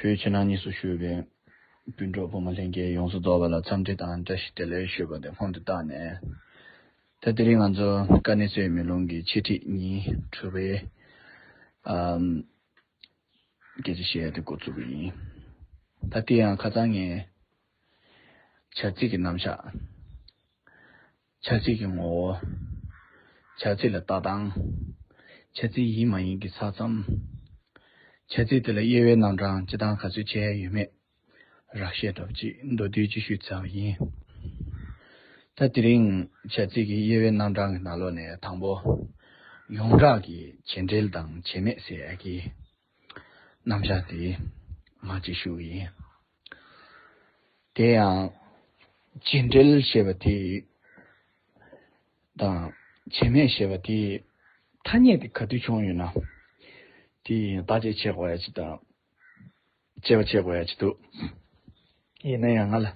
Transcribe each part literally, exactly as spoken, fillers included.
བོད་ཕྱི་ནང་གཉིས་སུ་བཞུགས་པའི་སྤུན་གྲོགས་བུ་མོ་ལྷན་རྒྱས་ཡོངས་སུ་རྫོགས་པ་ལ་འཚམས་འདྲི་དང་བཀྲ་ཤིས་བདེ་ལེགས་ཞུས་པ་དེ་སྔོན་དུ་བཏང་ནས། ད་དེ་རིང་ང་ཚོ་དཀའ་གནད་གཙོ་བོའི་མེ་ལོང་གི་འཆད་ཁྲིད་གཉིས་དྲུག་པའི་ཨམ་སྐད་ཆ་བཤད་ཡ་དེ་འགོ་ཚུགས་པ་ཡིན། ད་དེ་ཡང་ཁ་སང་ངས་བྱ་ཚིག་གི་རྣམ་གཞག་བྱ་ཚིག་གི་ངོ་བོ། བྱ་ཚིག་ལ་ལྟ་སྟངས། བྱ་ཚིག་ཡིན་མ་ཡིན་གྱི་ས་མཚམས། བྱ་ཚིག་དེ་ལ་དབྱེ་བའི་རྣམ་གྲངས་སྤྱི་བཏང་ག་ཚོད་བྱས་ཡོད་མེད། རགས་བཤད་འདྲ་པོ་ཅིག་མདོར་བསྡུས་ཅིག་ཞུས་ཚར་བ་ཡིན། ད་དེ་རིང་བྱ་ཚིག་གི་དབྱེ་བའི་རྣམ་གྲངས་ཀྱི་ནང་ལོགས་ནས་དང་པོ། ཡོངས་གྲགས་ཀྱི་བྱེད་འབྲེལ་དང་བྱེད་མེད་ཟེར་ཡ་གི་རྣམ་གཞག་དེ་མར་ཅིག་ཞུ་གི་ཡིན། དེ་ཡང་། བྱེད་འབྲེལ་ཞེས་པ་དེ་དང་བྱེད་མེད་ཞེས་པ་དེ་ཐ་སྙད་དེ་ག་དུས་བྱུང་ཡོད་ན། དེ་ཡིན་བརྟག་དཔྱད་བྱེད་དགོས་ཡ་ཅིག་དང་དཔྱད་པ་བྱེད་དགོས་ཡ་ཅིག་འདུག་ཡིན་ན་ཡང་ང་ལ་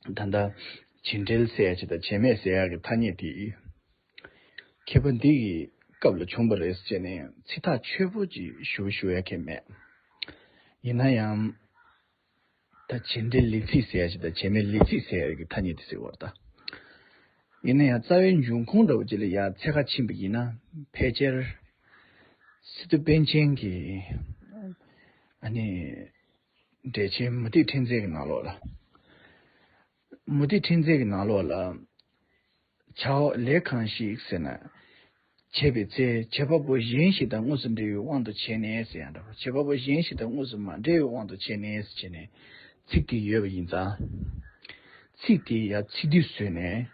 ད་ལྟ་བྱེད་འབྲེལ་ཟེར་ཡ་ཅིག་དང་བྱེད་མེད་ཟེར་ཡ་གི་ཐ་སྙད་དེ་མཁས་པ་འདི་གི་སྐབས་ལ་བྱུང་བ་རེད་ཟེར་ནས་ཚིག་ཐག་ཆོད་པོ་ཅིག་ཞུ་ཞུ་ཡ་གི་མེད། ཡིན་ན་ཡང་། ད་བྱེད་འབྲེལ་ལས་ཚིག་ཟེར་ཡ་ཅིག་དང་བྱེད་མེད་ལས་ཚིག་ཟེར་ཡ་གི་ཐ་སྙད་དེ་ཟེར་བ་རེད་ད། ཡིན་ན་ཡང་རྩ་བའི་འབྱུང་ཁུངས་འདྲ་བོ་ཅིག་ལ་ཡ་འཚོལ་ག་ཕྱིན་པ་ཡིན་ན་ཕལ་ཆེར་སི་ཏུ་པཎ་ཆེན་གྱི་ཨ་ནི་འགྲེལ་ཆེན་མུ་ཏིག་ཕྲེང་མཛེས་ཀྱི་ནང་ལོགས་ལ། མུ་ཏིག་ཕྲེང་མཛེས་ཀྱི་ནང་ལོགས་ལ། བྱའོ་ལས་གང་ཞིག་ཟེར་ན། བྱེད་པའི་ཚེ་བྱེད་པ་པོ་གཞན་ཞིག་དང་དངོས་སུ་འབྲེལ་བའི་དབང་དུ་བྱས་ནས་ཟེར་ཡང་འདྲ། བྱེད་པ་པོ་གཞན་ཞིག་དང་དངོས་སུ་མ་འབྲེལ་བའི་དབང་དུ་བྱས་ནས་ཟེར་བྱས་ནས་ཚིག་དེ་ཡོད་པ་ཡིན་ཙང་། ཚིག་དེ་ཡ་ཚིག་སྡུད་བཟོས་ནས།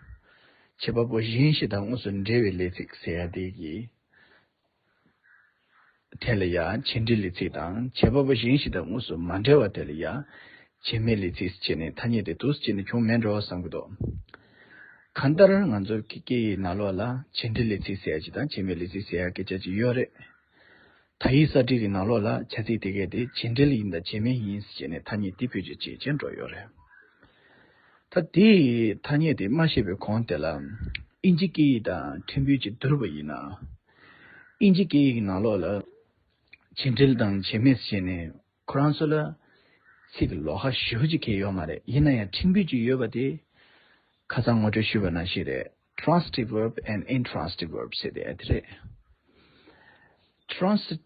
བྱེད་པ་པོ་གཞན་ཞིག་དང་དངོས་སུ་འབྲེལ་བའི་ལས་ཚིག་ཟེར་ཡ་དེ་གི་དེ་ལ་ཡང་བྱེད་འབྲེལ་ལས་ཚིག་དང་བྱེད་པ་པོ་གཞན་ཞིག་དང་དངོས་སུ་མ་འབྲེལ་བ་དེ་ལ་ཡང་བྱེད་མེད་ལས་ཚིག་ཟེར་བྱས་ནས་ཐ་སྙད་དེ་འདུག་སེ་བྱས་ནས་བྱུང་མེད་འགྲོ་བསམ་གྱི་འདུག་གང་ལྟར་ང་ཚོ་གི་སྐད་ཡིག་ནང་ལོགས་ལ་བྱེད་འབྲེལ་ལས་ཚིག་ཟེར་ཡ་ཅིག་དང་བྱེད་མེད་ལས་ཚིག་ཟེར་ཡ་སྐད་ཆ་ཅིག་ཡོད་རེད། དག་ཡིག་གསར་བསྒྲིགས་ཀྱི་ནང་ལོགས་ལ་བྱ་ཚིག་དེ་གས་དེ་བྱེད་འབྲེལ་ཡིན་དང་བྱེད་མེད་ཡིན་ཟེར་བྱས་ནས་ཐ་སྙད་དེ་བེད་སྤྱོད་བྱེད་བྱས་འགྲོ་ཡོད་རེད། ད་དེའི་ཐ་སྙད་དེ་མ་བཤད་པའི་གོང་དེ་ལ་དབྱིན་ཇི་སྐད་ཡིག་དང་ཕྲན་བུ་ཅིག་བསྡུར་བ་ཡིན་ན། དབྱིན་ཇི་སྐད་ཡིག་གི་ནང་ལོགས་ལ་བྱེད་འབྲེལ་དང་བྱེད་མེད་ཟེར་ནས་ཁོ་རང་ཚོ་ལ་ཚིག་གི་ལོགས་ཀ་ཞེ་པོ་ཅིག་གང་ཡང་ཡོད་མ་རེད། ཡིན་ན་ཡང་ཕྲན་བུ་ཅིག་ཡོད་པ་དེ་ཁ་སང་ངོ་སྤྲོད་ཞུས་པ་ནང་བཞིན་རེད། Transitive verb and intransitive verb ཟེར་དེ་དེ་རེད། Trans-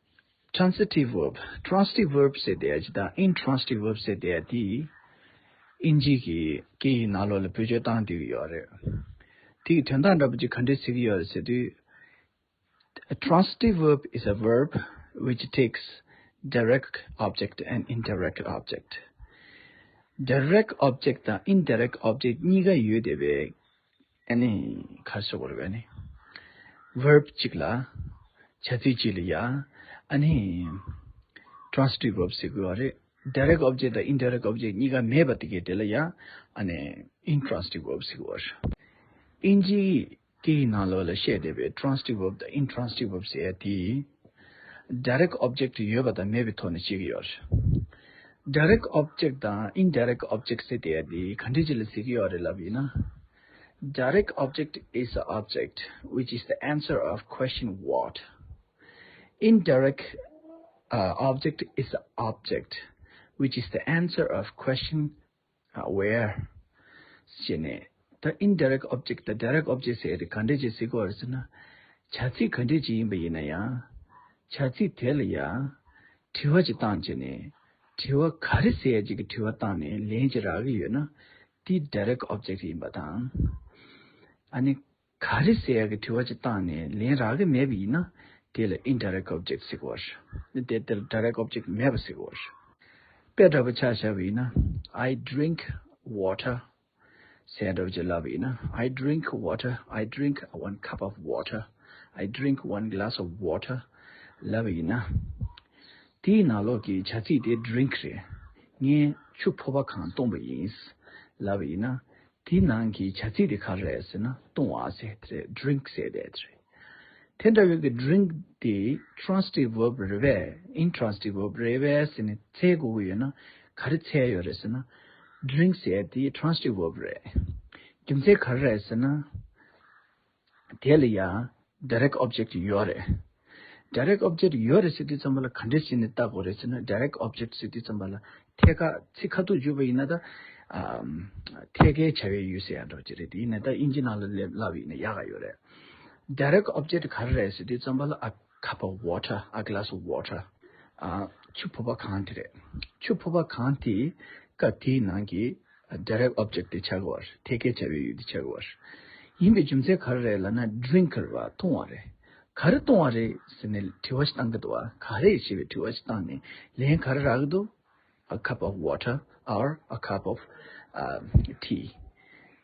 transitive verb, transitive verb ཟེར་དེ་ཅིག་དང་intransitive verb ཟེར་དེ་དེ་དབྱིན་ཇི་གི་སྐད་ཡིག་ནང་ལོགས་ལ་བེད་སྤྱོད་བཏང་བསྡད་ཀྱི་ཡོད་རེད། དེ་གི་དོན་དག་འདྲ་པོ་ཅིག་ག་འདྲས་ཟེར་གྱི་ཡོད་རེད་ཟེར་དུས། A transitive verb is a verb which takes direct object and indirect object. Direct object དང་indirect object གཉིས་ཀ་ཡོད་བསྡད་པའི་ཨ་ནི་ག་རེ་ཟེར་དགོས་རེད་པས་ནི། verb གཅིག་ལ་བྱ་ཚིག་གཅིག་ལ་ཡ་ཨ་ནི་transitive verb ཟེར་དགོས་པ་རེད། direct object དང་indirect object གཉིས་ཀ་མེད་པ་དེ་གའི་དེ་ལ་ཡ་ཨ་ནི་intransitive verb ཟེར་དགོས་པ་རེད། དབྱིན་ཇིའི་སྐད་ཡིག་ནང་ལོགས་ལ་བཤད་བསྡད་པའི་transitive verb དང་intransitive verb ཟེར་ཡ་དེ། direct object ཡོད་པ་དང་མེད་པའི་ཐོག་ནས་བཤད་ཀྱི་ཡོད་རེད། direct object དང་indirect object ཟེར་བསྡད་ཡ་དེ་ག་འདྲ་ཅིག་ལ་ཟེར་གྱི་ཡོད་རེད་ལབ་ཡིན་ན། Direct object is the object which is the answer of question what. Indirect uh, object is the object which is the answer of question uh, where. ཟེར་ནས་ད་indirect object དང་direct object ཟེར་དེ་ག་འདྲ་ཅིག་ཟེར་གྱི་ཡོད་རེད་ཟེར་ན། བྱ་ཚིག་ག་འདྲ་ཅིག་ཡིན་པ་ཡིན་ན་ཡང་། བྱ་ཚིག་དེ་ལ་ཡང་དྲི་བ་ཅིག་བཏང་བྱས་ནས་དྲི་བ་ག་རེ་ཟེར་ཡ་ཅིག་གི་དྲི་བ་བཏང་ནས་ལན་ཅིག་རག་གི་ཡོད་ན་དེ་direct object ཡིན་པ་དང་། ཨ་ནི་ག་རེ་ཟེར་ཡ་གི་དྲི་བ་ཅིག་བཏང་ནས་ལན་རག་གི་མེད་པ་ཡིན་ན་དེ་ལ་indirect object ཟེར་གྱི་ཡོད་རེད། དེ་དེར་direct object མེད་པ་ཟེར་གྱི་ཡོད་རེད། དཔེ་འདྲ་པོ་ཆ་བཞག་པ་ཡིན་ན། I drink water ཟེར་འདྲ་བོ་ཅིག་ལབ་པ་ཡིན་ན། I drink water. I drink one cup of water. I drink one glass of water ལབ་པ་ཡིན་ན། དེའི་ནང་ལོགས་ཀྱི་བྱ་ཚིག་དེ་drink རེད། ངས་ཆུ་ཕོར་པ་གང་བཏུང་བ་ཡིན་ལབ་པ་ཡིན་ན། དེའི་ནང་གི་བྱ་ཚིག་དེ་ག་རེ་རེད་ཟེར་ན་བཏུང་བ་ཟེར་དེ་རེད། drink ཟེར་དེ་རེད། དེ་འདྲ་བའི་གི་drink དེ་transitive verb རེད་པས། intransitive verb རེད་པས་ཟེར་ནས་འཚོལ་དགོས་ཀྱི་ཡོད་ན་ག་རེ་འཚོལ་ཡོད་རེད་ཟེར་ན། drink ཟེར་དེ་transitive verb རེད། རྒྱུ་མཚན་ག་རེ་རེད་ཟེར་ན། དེ་ལ་ཡང་direct object ཡོད་རེད། direct object ཡོད་རེད་ཟེར་དུས་ཙམ་པ་ལ་ག་འདྲས་བྱས་ནས་བལྟ་དགོས་རེད་ཟེར་ན། direct object ཟེར་དུས་ཙམ་པ་ལ་ཐད་ཀ་ཚིག་ཁ་ཐུག་བརྗོད་པ་ཡིན་ན་ད་ཨམ། ཐད་ཀའི་བྱ་བའི་ཡུལ་ཟེར་ཡ་འདྲ་བོ་ཅིག་རེད། དེ་ཡིན་ན་ད་དབྱིན་ཇི་ནང་ལ་སླེབས་ལབ་ཡིན་ན་ཡག་ག་ཡོད་རེད། direct object ག་རེ་རེད་ཟེར་དུས་ཙམ་པ་ལ་a cup of water, a glass of water, ཨ། ཆུ་ཕོར་པ་གང་དེ་རེད། ཆུ་ཕོར་པ་གང་དེ་སྐབས་དེའི་ནང་གི་direct object དེ་ཆགས་ཀྱི་ཡོད་རེད། ཐད་ཀའི་བྱ་བའི་ཡུལ་དེ་ཆགས་ཀྱི་ཡོད་རེད། ཡིན་པའི་རྒྱུ་མཚན་ག་རེ་རེད་ལབ་ན། drink རེད་བ། བཏུང་བ་རེད། ག་རེ་བཏུང་བ་རེད་ཟེར་ནས་དྲི་བ་ཞིག་བཏང་གི་འདུག་བ། ག་རེ་ཞེས་པའི་དྲི་བ་ཞིག་བཏང་ནས་ལན་ག་རེ་རག་གི་འདུག a cup of water or a cup of, um, tea.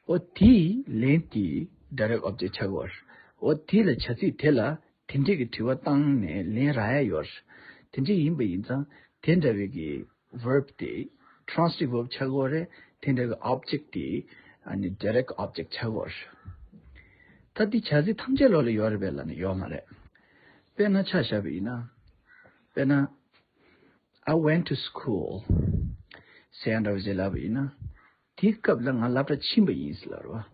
འོ་དེའི་ལན་དེ་direct object ཆགས་ཀྱི་ཡོད་རེད། འོ་དེ་ལ་བྱ་ཚིག་དེ་ལ་དེ་འདྲས་ཀྱི་དྲི་བ་བཏང་ནས་ལན་རག་ཡ་ཡོད་རེད། དེ་འདྲས་ཡིན་པ་ཡིན་ཙང་དེ་འདྲ་བའི་གི་verb དེ་transitive verb ཆགས་ཀྱི་ཡོད་རེད། དེ་འདྲ་བའི་object དེ་ཨ་ནི་direct object ཆགས་ཀྱི་ཡོད་རེད། ད་འདི་བྱ་ཚིག་ཐམས་ཅད་ལོགས་ལ་ཡོད་རེད་པས་ལབ་ན་ཡོད་མ་རེད། དཔེར་ན་ཆ་བཞག་པ་ཡིན་ན། དཔེར་ན། I went to school ཟེར་ཡ་འདྲ་བོ་ཞིག་ལབ་པ་ཡིན་ན། དེའི་སྐབས་ལ་ང་སློབ་གྲྭ་ཕྱིན་པ་ཡིན་ཟེར་ལབ་རེད་བ།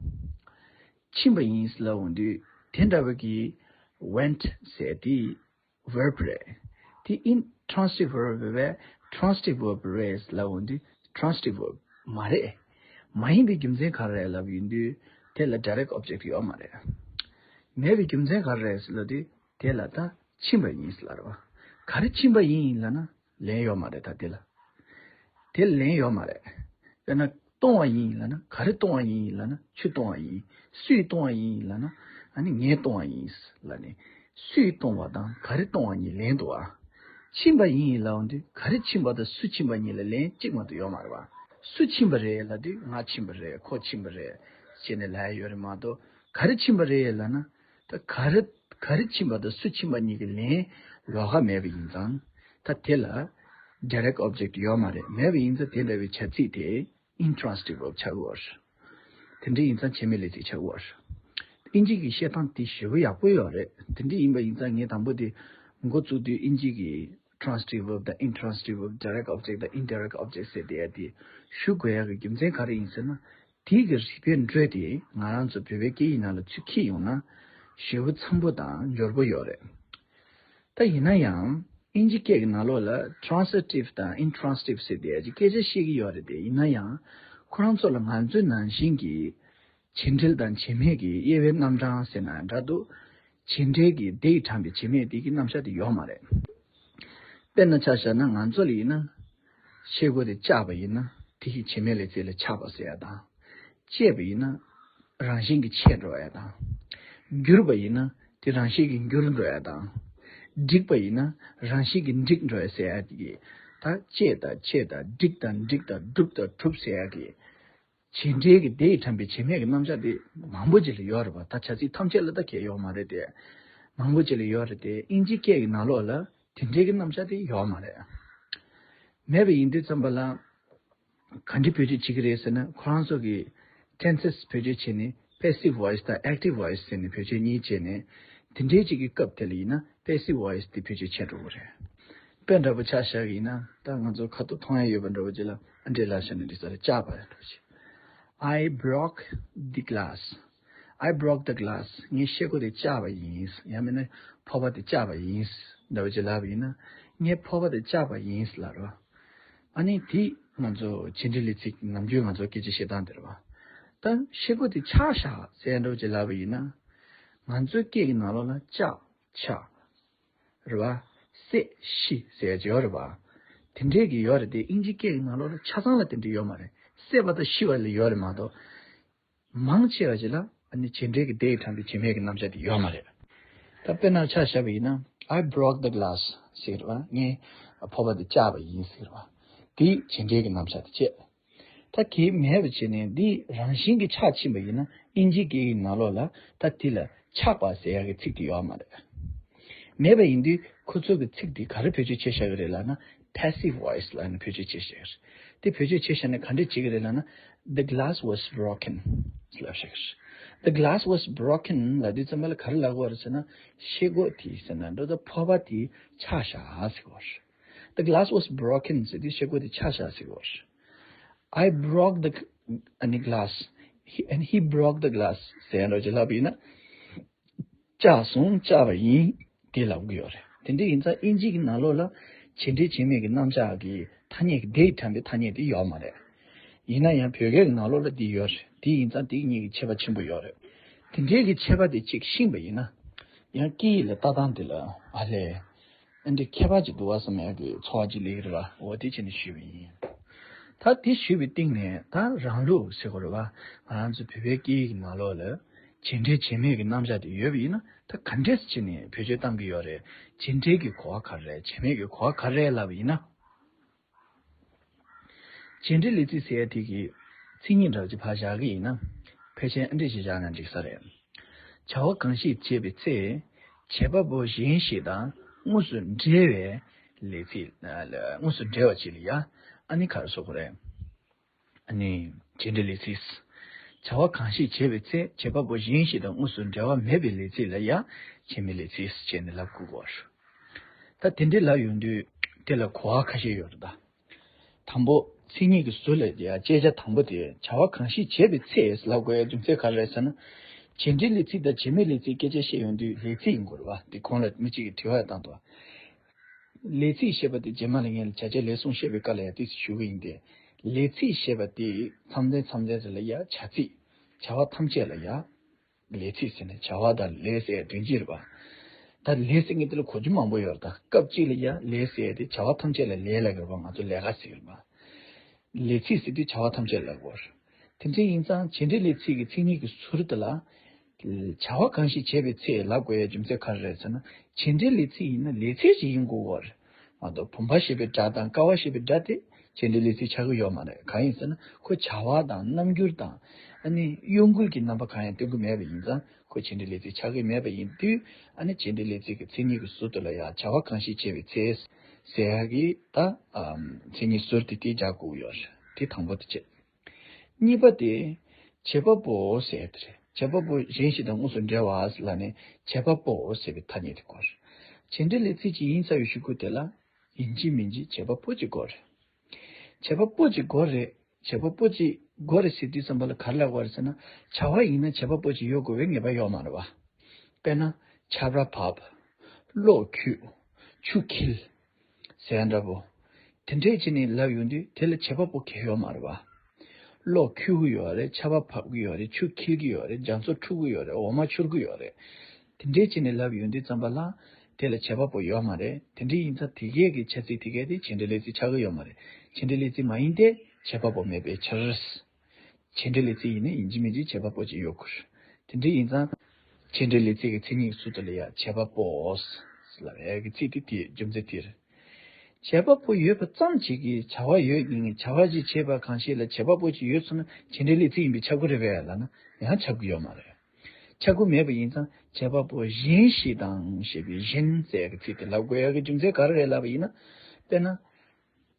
ཕྱིན་པ་ཡིན་ཟེར་ལབ་འོང་དུས་དེ་འདྲ་བོ་གི་went ཟེར་དེ་verb རེད། དེ་intransitive verb རེད་པས། transitive verb རེད་ལབ་འོང་དུས་transitive verb མ་རེད། མ་ཡིན་པའི་རྒྱུ་མཚན་ག་རེ་རེད་ལབ་ཡོང་དུས་དེ་ལ་direct object ཡོད་མ་རེད། མེད་པའི་རྒྱུ་མཚན་ག་རེ་རེད་ཟེར་ལབ་དུས་དེ་ལ་ད་ཕྱིན་པ་ཡིན་ཟེར་ལབ་རེད་བ། ག་རེ་ཕྱིན་པ་ཡིན་ལབ་ན། ལན་ཡོད་མ་རེད་ད་དེ་ལ། དེ་ལན་ཡོད་མ་རེད། དཔེར་ན་བཏུང་བ་ཡིན་ལབ་ན། ག་རེ་བཏུང་བ་ཡིན་ལབ་ན། ཆུ་བཏུང་བ་ཡིན། སུས་བཏུང་བ་ཡིན་ལབ་ན། ཨ་ནི་ངས་བཏུང་བ་ཡིན་ལབ་ནས། སུས་བཏུང་བ་དང་ག་རེ་བཏུང་བ་གཉིས་ལན་འདུག་ཨ། ཕྱིན་པ་ཡིན་ལབ་འོང་དུས་ག་རེ་ཕྱིན་པ་དང་སུ་ཕྱིན་པ་གཉིས་ལ་ལན་གཅིག་མ་གཏོགས་ཡོད་མ་རེད་བ། སུ་ཕྱིན་པ་རེད་ལབ་དུས་ང་ཕྱིན་པ་རེད། ཁོ་ཕྱིན་པ་རེད་ཟེར་ནས་ལབ་ཡ་ཡོད་རེད་མ་གཏོགས་ག་རེ་ཕྱིན་པ་རེད་ལབ་ན། ད་ག་རེ་ག་རེ་ཕྱིན་པ་དང་སུ་ཕྱིན་པ་གཉིས་ཀྱི་ལན་ལོགས་ཀ་མེད་པ་ཡིན་ཙང་། ད་དེ་ལ་direct object ཡོད་མ་རེད། མེད་པ་ཡིན་ཙང་དེ་འདྲ་བའི་བྱ་ཚིག་དེ་intransitive verb ཆགས་ཀྱི་ཡོད་རེད། དེ་འདྲ་ཡིན་ཙང་བྱེད་མེད་ལས་ཚིག་ཆགས་ཀྱི་ཡོད་རེད། དབྱིན་ཇི་གི་བཤད་སྟངས་དེ་ཞེ་པོ་ཡག་པོ་ཡོད་རེད། དེ་འདྲ་ཡིན་པ་ཡིན་ཙང་ངས་དང་པོ་དེ་འགོ་བཙུགས་དུས་དབྱིན་ཇི་གི་transitive verb དང་intransitive verb, direct object དང་indirect object ཟེར་བསྡད་ཡ་དེ་ཞུ་དགོས་ཡ་གི་རྒྱུ་མཚན་ག་རེ་ཡིན་ཟེར་ན། དེའི་གི་རིགས་པའི་འགྲོས་དེ་ང་རང་ཚོ་བོད་པའི་སྐད་ཡིག་ནང་ལ་ཚུར་འཁྱེར་ཡོང་ན་ཞེ་པོ་འཚམ་པོ་དང་འབྱོར་པོ་ཡོད་རེད། ད་ཡིན་ན་ཡང་དབྱིན་ཇི་སྐད་ཀྱི་ནང་ལོགས་ལ་transitive དང་intransitive ཟེར་དེ་ཅིག་སྐད་ཆ་བཤད་ཀྱི་ཡོད་རེད་དེ། ཡིན་ན་ཡང་ཁོ་རང་ཚོ་ལ་ང་ཚོའི་ནང་བཞིན་གྱི་བྱེད་འབྲེལ་དང་བྱེད་མེད་ཀྱི་དབྱེ་བའི་རྣམ་གྲངས་ཟེར་ན་འདྲ་འདུག་བྱེད་འབྲེལ་གྱི་དེ་ཡིས་དྲངས་པའི་བྱེད་མེད་དེ་གི་རྣམ་གཞག་དེ་ཡོད་མ་རེད། དཔེར་ན་ཆ་བཞག་ན་ང་ཚོ་ལ་ཡིན་ན། ཤེལ་སྒོ་དེ་བཅག་པ་ཡིན་ན་དེ་ཡི་བྱེད་མེད་ལས་ཚིག་ལ་ཆགས་པ་ཟེར་ཡ་དང་། བཅད་པ་ཡིན་ན་རང་བཞིན་གྱིས་ཆད་འགྲོ་ཡ་དང་། བསྒྱུར་བ་ཡིན་ན་དེ་རང་བཞིན་གྱིས་འགྱུར་འགྲོ་ཡ་དང་། འགྲིག་པ་ཡིན་ན་རང་བཞིན་གྱིས་འགྲིག་འགྲོ་ཡ་ཟེར་ཡ་གི། ད་བཅད་དང་ཆད་དང་འགྲིག་དང་འགྲིག་དང་གྲུབ་དང་གྲུབ་ཟེར་ཡ་གི། བྱེད་འབྲེལ་གྱི་དེ་ཡིས་དྲངས་པའི་བྱེད་མེད་ཀྱི་རྣམ་གཞག་དེ་མང་པོ་ཅིག་ལ་ཡོད་རེད་པ། ད་བྱ་ཚིག་ཐམས་ཅད་ལ་ད་གལ་ཡོད་མ་རེད་དེ། མང་པོ་ཅིག་ལ་ཡོད་རེད་དེ། དབྱིན་ཇི་སྐད་ཀྱི་ནང་ལོགས་ལ་དེ་འདྲའི་གི་རྣམ་གཞག་དེ་ཡོད་མ་རེད། མེད་པ་ཡིན་དུས་ཙམ་པ་ལ་ག་འདྲ་བེད་སྤྱོད་བྱེད་ཀྱི་རེད་ཟེར་ན། ཁོ་རང་ཚོ་གི་tenses བེད་སྤྱོད་བྱས་ནས་passive voice དང་active voice ཟེར་ནས་བེད་སྤྱོད་གཉིས་བྱས་ནས། དེ་འདྲའི་ཅིག་གི་སྐབས་དེ་ལ་ཡིན་ན་passive voice དེ་བེད་སྤྱོད་བྱས་འགྲོ་གི་རེད། དཔེ་འདྲ་པོ་ཆ་བཞག་གི་ཡིན་ན། ད་ང་ཚོ་ཁ་ཐུག་མཐོང་ཡ་ཡོད་པ་འདྲ་པོ་ཅིག་ལ་ཨ་འདྲས་ལབ་བཞག་ན་འགྲིག་ས་རེད། བཅག་པ་འདྲ་པོ་ཅིག I broke the glass. I broke the glass. ངས་ཤེལ་སྒོ་དེ་བཅག་པ་ཡིན། ཡང་མིན་ན་ཕོར་པ་དེ་བཅག་པ་ཡིན། འདྲ་པོ་ཅིག་ལབ་པ་ཡིན་ན། ངས་ཕོར་པ་དེ་བཅག་པ་ཡིན་ལབ་རེད། ཨ་ནི་དེ་ང་ཚོ་བྱེད་འབྲེལ་ལས་ཚིག་ནམ་རྒྱུན་ང་ཚོ་སྐད་ཆ་བཤད་སྟངས་དེ་རེད་པ། ད་ཤེལ་སྒོ་དེ་ཆག་བཞག་ཟེར་འདྲ་པོ་ཅིག་ལབ་པ་ཡིན་ན། ང་ཚོའི་སྐད་ཀྱི་ནང་ལོགས་ལ་བཅག་ཆག་རེད་པ། བསད་ཤི་ཟེར་ཡ་ཅིག་ཡོད་རེད་པ། དེ་འདྲས་ཀྱི་ཡོད་རེད་དེ། དབྱིན་ཇི་སྐད་ཀྱི་ནང་ལོགས་ལ་ཆ་ཚང་ལ་དེ་འདྲས་ཡོད་མ་རེད། བསད་པ་དང་ཤི་བ་ལ་ཡོད་རེད་མ་གཏོགས། མང་ཆེ་བ་ཅིག་ལ་ཨ་ནི་བྱེད་འབྲེལ་གྱི་དེ་ཡིས་དྲངས་པའི་བྱེད་མེད་ཀྱི་རྣམ་གཞག་དེ་ཡོད་མ་རེད། ད་དཔེར་ན་ཆ་བཞག་པ་ཡིན་ན། I broke the glass ཟེར་བ། ངས་ཕོར་པ་དེ་བཅག་པ་ཡིན་ཟེར་བ། དེ་བྱེད་འབྲེལ་གྱི་རྣམ་གཞག་དེ་བྱས། ད་གལ་མེད་པ་བྱས་ནས་འདི་རང་བཞིན་གྱིས་ཆག་ཕྱིན་པ་ཡིན་ན། དབྱིན་ཇིའི་སྐད་ཡིག་ནང་ལོགས་ལ་ད་དེ་ལ་ཆག་པ་ཟེར་ཡག་གི་ཚིག་དེ་ཡོད་མ་རེད། མེད་པ་ཡིན་དུས་ཁོ་ཚོ་གི་ཚིག་དེ་ག་རེ་བེད་སྤྱོད་བྱས་བཞག་གི་རེད་ལབ་ན། passive voice ལབ་ནས་བེད་སྤྱོད་བྱས་བཞག་གི་རེད། དེ་བེད་སྤྱོད་བྱས་བཞག་ནས་ག་འདྲས་བྱེད་ཀྱི་རེད་ལབ་ན། The glass was broken ལབ་བཞག་གི་རེད། The glass was broken ལབ་དུས་ཙམ་པ་ལ་ག་རེ་ལབ་དགོས་རེད་ཟེར་ན། ཤེལ་སྒོ་དེ་ཟེར་ན་འགྲོ། ད་ཕོར་པ་དེ་ཆག་བཞག་ཟེར་དགོས་རེད། The glass was broken ཟེར་དུས་ཤེལ་སྒོ་དེ་ཆག་བཞག་ཟེར་དགོས་རེད། I broke the ཨ་ནི་glass. He, and he broke the glass ཟེར་ཡ་འདྲ་ཅིག་ལབ་པ་ཡིན་ན། བཅག་སོང་། བཅག་པ་ཡིན། དེ་ལབ་གི་ཡོད་རེད། དེ་འདྲ་ཡིན་ཙང་དབྱིན་ཇི་གི་ནང་ལོགས་ལ་བྱེད་འབྲེལ་བྱེད་མེད་ཀྱི་རྣམ་གཞག་གི་ཐ་སྙད་ཀྱི་དེ་ཡི་དྲན་པའི་ཐ་སྙད་དེ་ཡོད་མ་རེད། ཡིན་ན་ཡང་བོད་སྐད་ཀྱི་ནང་ལོགས་ལ་འདི་ཡོད་རེད། དེ་ཡིན་ཙང་དེ་གཉིས་ཀྱི་ཁྱད་པར་ཆེན་པོ་ཡོད་རེད། དེ་འདྲའི་གི་ཁྱད་པར་དེ་གཅིག་ཤེས་པ་ཡིན་ན། ཡང་སྐད་ཡིག་ལ་ལྟ་སྟངས་དེ་ལ་ཨ་ལས། ཨ་འདི་ཁྱད་པར་ཅིག་འདུག་བ་བསམ་ཡག་གི་ཚོར་བ་ཅིག་སླེབས་ཀྱི་རེད་བ། འོ་དེ་བྱས་ནས་ཞུས་པ་ཡིན། ད་དེ་ཞུས་པའི་སྟེང་ནས་ད་རང་ལུགས་ཟེར་དགོས་རེད་བ། ང་རང་ཚོ་བོད་པའི་སྐད་ཡིག་གི་ནང་ལོགས་ལ་བྱེད་འབྲེལ་བྱེད་མེད་ཀྱི་རྣམ་གཞག་དེ་ཡོད་པ་ཡིན་ན། ད་ག་འདྲས་བྱས་ནས་བེད་སྤྱོད་གཏང་གི་ཡོད་རེད། བྱེད་འབྲེལ་གྱི་གོ་བ་ག་རེ་རེད། བྱེད་མེད་ཀྱི་གོ་བ་ག་རེ་རེད་ལབ་པ་ཡིན་ན། བྱེད་འབྲེལ་ལས་ཚིག་ཟེར་ཡ་དེ་གི་མཚན་ཉིད་འདྲ་བ་ཅིག་ཕར་བཞག་གི་ཡིན་ན། ཕལ་ཆེར་ཨ་འདྲ་ཞིག་བཞག་ན་འགྲིག་ས་རེད། བྱ་བ་གང་ཞིག་བྱེད་པའི་ཚེ། བྱེད་པ་པོ་གཞན་ཞིག་དང་དངོས་སུ་འབྲེལ་བའི་ལས་ཚིག་ཨ་ལ་དངོས་སུ་འབྲེལ་བ་ཅིག་ལ་ཡ། ཨ་ནི་ག་རེ་ཟེར་དགོས་རེད། ཨ་ནི་བྱེད་འབྲེལ་ལས་ཚིག་བྱ་བ་གང་ཞིག་བྱེད་པའི་ཚེ། བྱེད་པ་པོ་གཞན་ཞིག་དང་དངོས་སུ་འབྲེལ་བ་མེད་པའི་ལས་ཚིག་ལ་ཡ་བྱེད་མེད་ལས་ཚིག་ཅེས་ནི་ལབ་དགོས་ཀྱི་ཡོད་རེད། ད་དེ་འདྲའི་ལབ་ཡོང་དུས་དེ་ལ་གོ་བ་ཁ་ཤས་ཡོད་རེད་ད། དང་པོ། མཚན་ཉིད་ཀྱི་ཟུར་ལ་ཡ་བཅད་བྱ་དང་པོ་དེ་བྱ་བ་གང་ཞིག་བྱེད་པའི་ཚེ་ལབ་དགོས་ཡ་རྒྱུ་མཚན་ག་རེ་རེད་ཟེར་ན། བྱེད་འབྲེལ་ལས་ཚིག་དང་བྱེད་མེད་ལས་ཚིག་སྐད་ཆ་བཤད་ཡོང་དུས་ལས་ཚིག་ཡིན་དགོས་རེད་བ། དེ་གོང་ལ་མི་གཅིག་གིས་དྲི་བ་བཏང་འདུག་ལས་ཚིག་ཞེས་པ་དེ་རྗེས་མ་ལ་ངས་བྱ་བྱེད་ལས་གསུམ་བཤད་པའི་སྐབས་ལ་ཡང་དེ་ཞུ་གི་ཡིན་ཏེ། ལས་ཚིག་ཞེས་པ་དེ་མཚམས་མཚན་མཚམས་མཚན་ཟེར་ལ་ཡ་བྱ་ཚིག་བྱ་བ་ཐམས་ཅད་ལ་ཡ། ལས་ཚིག་ཟེར་ནས་བྱ་བ་དང་ལས་ཟེར་དོན་གཅིག་རེད་པ། ད་ལས་ཟེར་མཁན་དེ་ལ་གོ་རྒྱུ་མང་པོ་ཡོད་རེད་ད། སྐབས་གཅིག་ལ་ཡ་ལས་ཟེར་དེ་བྱ་བ་ཐམས་ཅད་ལ་ལས་ལབ་ཀྱི་རེད་པ། ང་ཚོ་ལས་ཀ་ཟེར་གྱི་རེད་པ། ལས་ཚིག་ཟེར་དུས་བྱ་བ་ཐམས་ཅད་ལབ་དགོས་རེད། དེ་འདྲ་ཡིན་ཙང་བྱེད་འབྲེལ་ལས་ཚིག་གི་མཚན་ཉིད་ཀྱི་ཟུར་དེ་ལ། བྱ་བ་གང་ཞིག་བྱེད་པའི་ཚེ་ལབ་དགོས་ཡ་རྒྱུ་མཚན་ག་རེ་རེད་ཟེར་ན། བྱེད་འབྲེལ་ལས་ཚིག་ཡིན་ན་ལས་ཚིག་ཅིག་ཡིན་དགོས་པ་རེད། མ་གཏོགས་བུམ་པ་ཞེས་པའི་སྒྲ་དང་ཀ་བ་ཞེས་པའི་སྒྲ་དེ་བྱེད་འབྲེལ་ལས་ཚིག་ཆགས་ཀྱི་ཡོད་མ་རེད། གང་ཡིན་ཟེར་ན་ཁོ་བྱ་བ་དང་རྣམ་འགྱུར་དང་། ཨ་ནི་གཡོ་འགུལ་གྱི་རྣམ་པ་གང་ཡང་སྟོན་གྱི་མེད་པ་ཡིན་ཙང་ཁོ་བྱེད་འབྲེལ་ལས་ཚིག་ཆགས་ཀྱི་མེད་པ་ཡིན་དུས། ཨ་ནི་བྱེད་འབྲེལ་ལས་ཚིག་གི་མཚན་ཉིད་ཀྱི་ཟུར་དུ་ལ་ཡང་བྱ་བ་གང་ཞིག་བྱེད་པའི་ཚེ་ཟེར་ཡག་གི་ད་མཚན་ཉིད་ཟུར་དེ་དེ་རྒྱག་དགོས་ཀྱི་ཡོད་རེད། དེ་དང་པོ་དེ་བྱས། གཉིས་པ་དེ། བྱེད་པ་པོ་ཟེར་དེ་རེད། བྱེད་པ་པོ་གཞན་ཞིག་དང་དངོས་སུ་འབྲེལ་བ་ལབ་ནས་བྱེད་པ་པོ་ཟེར་བའི་ཐ་སྙད་དེ་དགོས་རེད། བྱེད་འབྲེལ་ལས་ཚིག་ཅིག་ཡིན་ཚར་བའི་གཞུག་གུ་དེ་ལ་ཡིན་གཅིག་མིན་གཅིག་བྱེད་པ་པོ་ཅིག་དགོས་རེད། བྱེད་པ་པོ་ཅིག་དགོས་རེད། བྱེད་པ་པོ་ཅིག་དགོས་རེད་ཟེར་དུས་ཙམ་པ་ལ་ག་རེ་ལབ་དགོས་རེད་ཟེར་ན། བྱ་བ་ཡིན་ན་བྱེད་པ་པོ་ཅིག་ཡོད་དགོས་པའི་ངེས་པ་ཡོད་མ་རེད་བ། དཔེར་ན། ཆབ་ར་བབས། གློག་འཁྱུད། ཆུ་འཁྱིལ། ཟེར་ཡ་འདྲ་པོ། དེ་འདྲས་བྱས་ནས་ལབ་ཡོང་དུས་དེ་ལ་བྱེད་པ་པོ་གང་ཡང་ཡོད་མ་རེད་བ། གློག་འཁྱུད་ཀྱི་ཡོད་རེད། ཆར་པ་བབས་ཀྱི་ཡོད་རེད། ཆུ་འཁྱིལ་གྱི་ཡོད་རེད། རྒྱ་མཚོ་འཁྲུག་གི་ཡོད་རེད། འོ་མ་འཕྱུར་གྱི་ཡོད་རེད། དེ་འདྲས་བྱས་ནས་ལབ་ཡོང་དུས་ཙམ་པ་ལ་དེ་ལ་བྱེད་པ་པོ་ཡོད་མ་རེད། དེ་འདྲས་ཡིན་ཙང་དེ་གས་ཀྱི་བྱ་ཚིག་དེ་གས་དེ་བྱེད་འབྲེལ་ལས་ཚིག་ཆགས་ཀྱི་ཡོད་མ་རེད། བྱེད་འབྲེལ་ལས་ཚིག་མ་ཡིན་ཏེ་བྱེད་པ་པོ་མེད་པའི་ཕྱིར། བྱེད་འབྲེལ་ལས་ཚིག་ཡིན་ན་ཡིན་གཅིག་མིན་གཅིག་བྱེད་པ་པོ་ཅིག་ཡོད་དགོས། དེ་འདྲ་ཡིན་ཙང་། བྱེད་འབྲེལ་ལས་ཚིག་གི་མཚན་ཉིད་ཀྱི་ཚུལ་དུ་ལ་ཡ་བྱེད་པ་པོ་ལབ་ཡ་གི་ཚིག་དེ་དེའི་རྒྱུ་མཚན་དེ་རེད། བྱེད་པ་པོ་ཡོད་པ་ཙམ་གཅིག་གིས་བྱ་བ་ཡོད་ཀྱི་ངས་བྱ་བ་ཅིག་བྱེད་པ་གང་ཞིག་ལ་བྱེད་པ་པོ་ཅིག་ཡོད་སོང་ན་བྱེད་འབྲེལ་ལས་ཚིག་ཡིན་པས་ཁྱབ་ཀྱི་རེད་པས་ལབ་ན་ཡང་ཁྱབ་ཀྱི་ཡོད་མ་རེད། ཁྱབ་ཀྱི་མེད་པ་ཡིན་ཙང་བྱེད་པ་པོ་གཞན་ཞིག་དང་ཞེས་པའི་གཞན་ཟེར་ཡ་གི་ཚིག་དེ་ལབ་དགོས་ཡ་གི་རྒྱུ་མཚན་ག་རེ་རེད་ལབ་པ་ཡིན་ན། དཔེར་ན།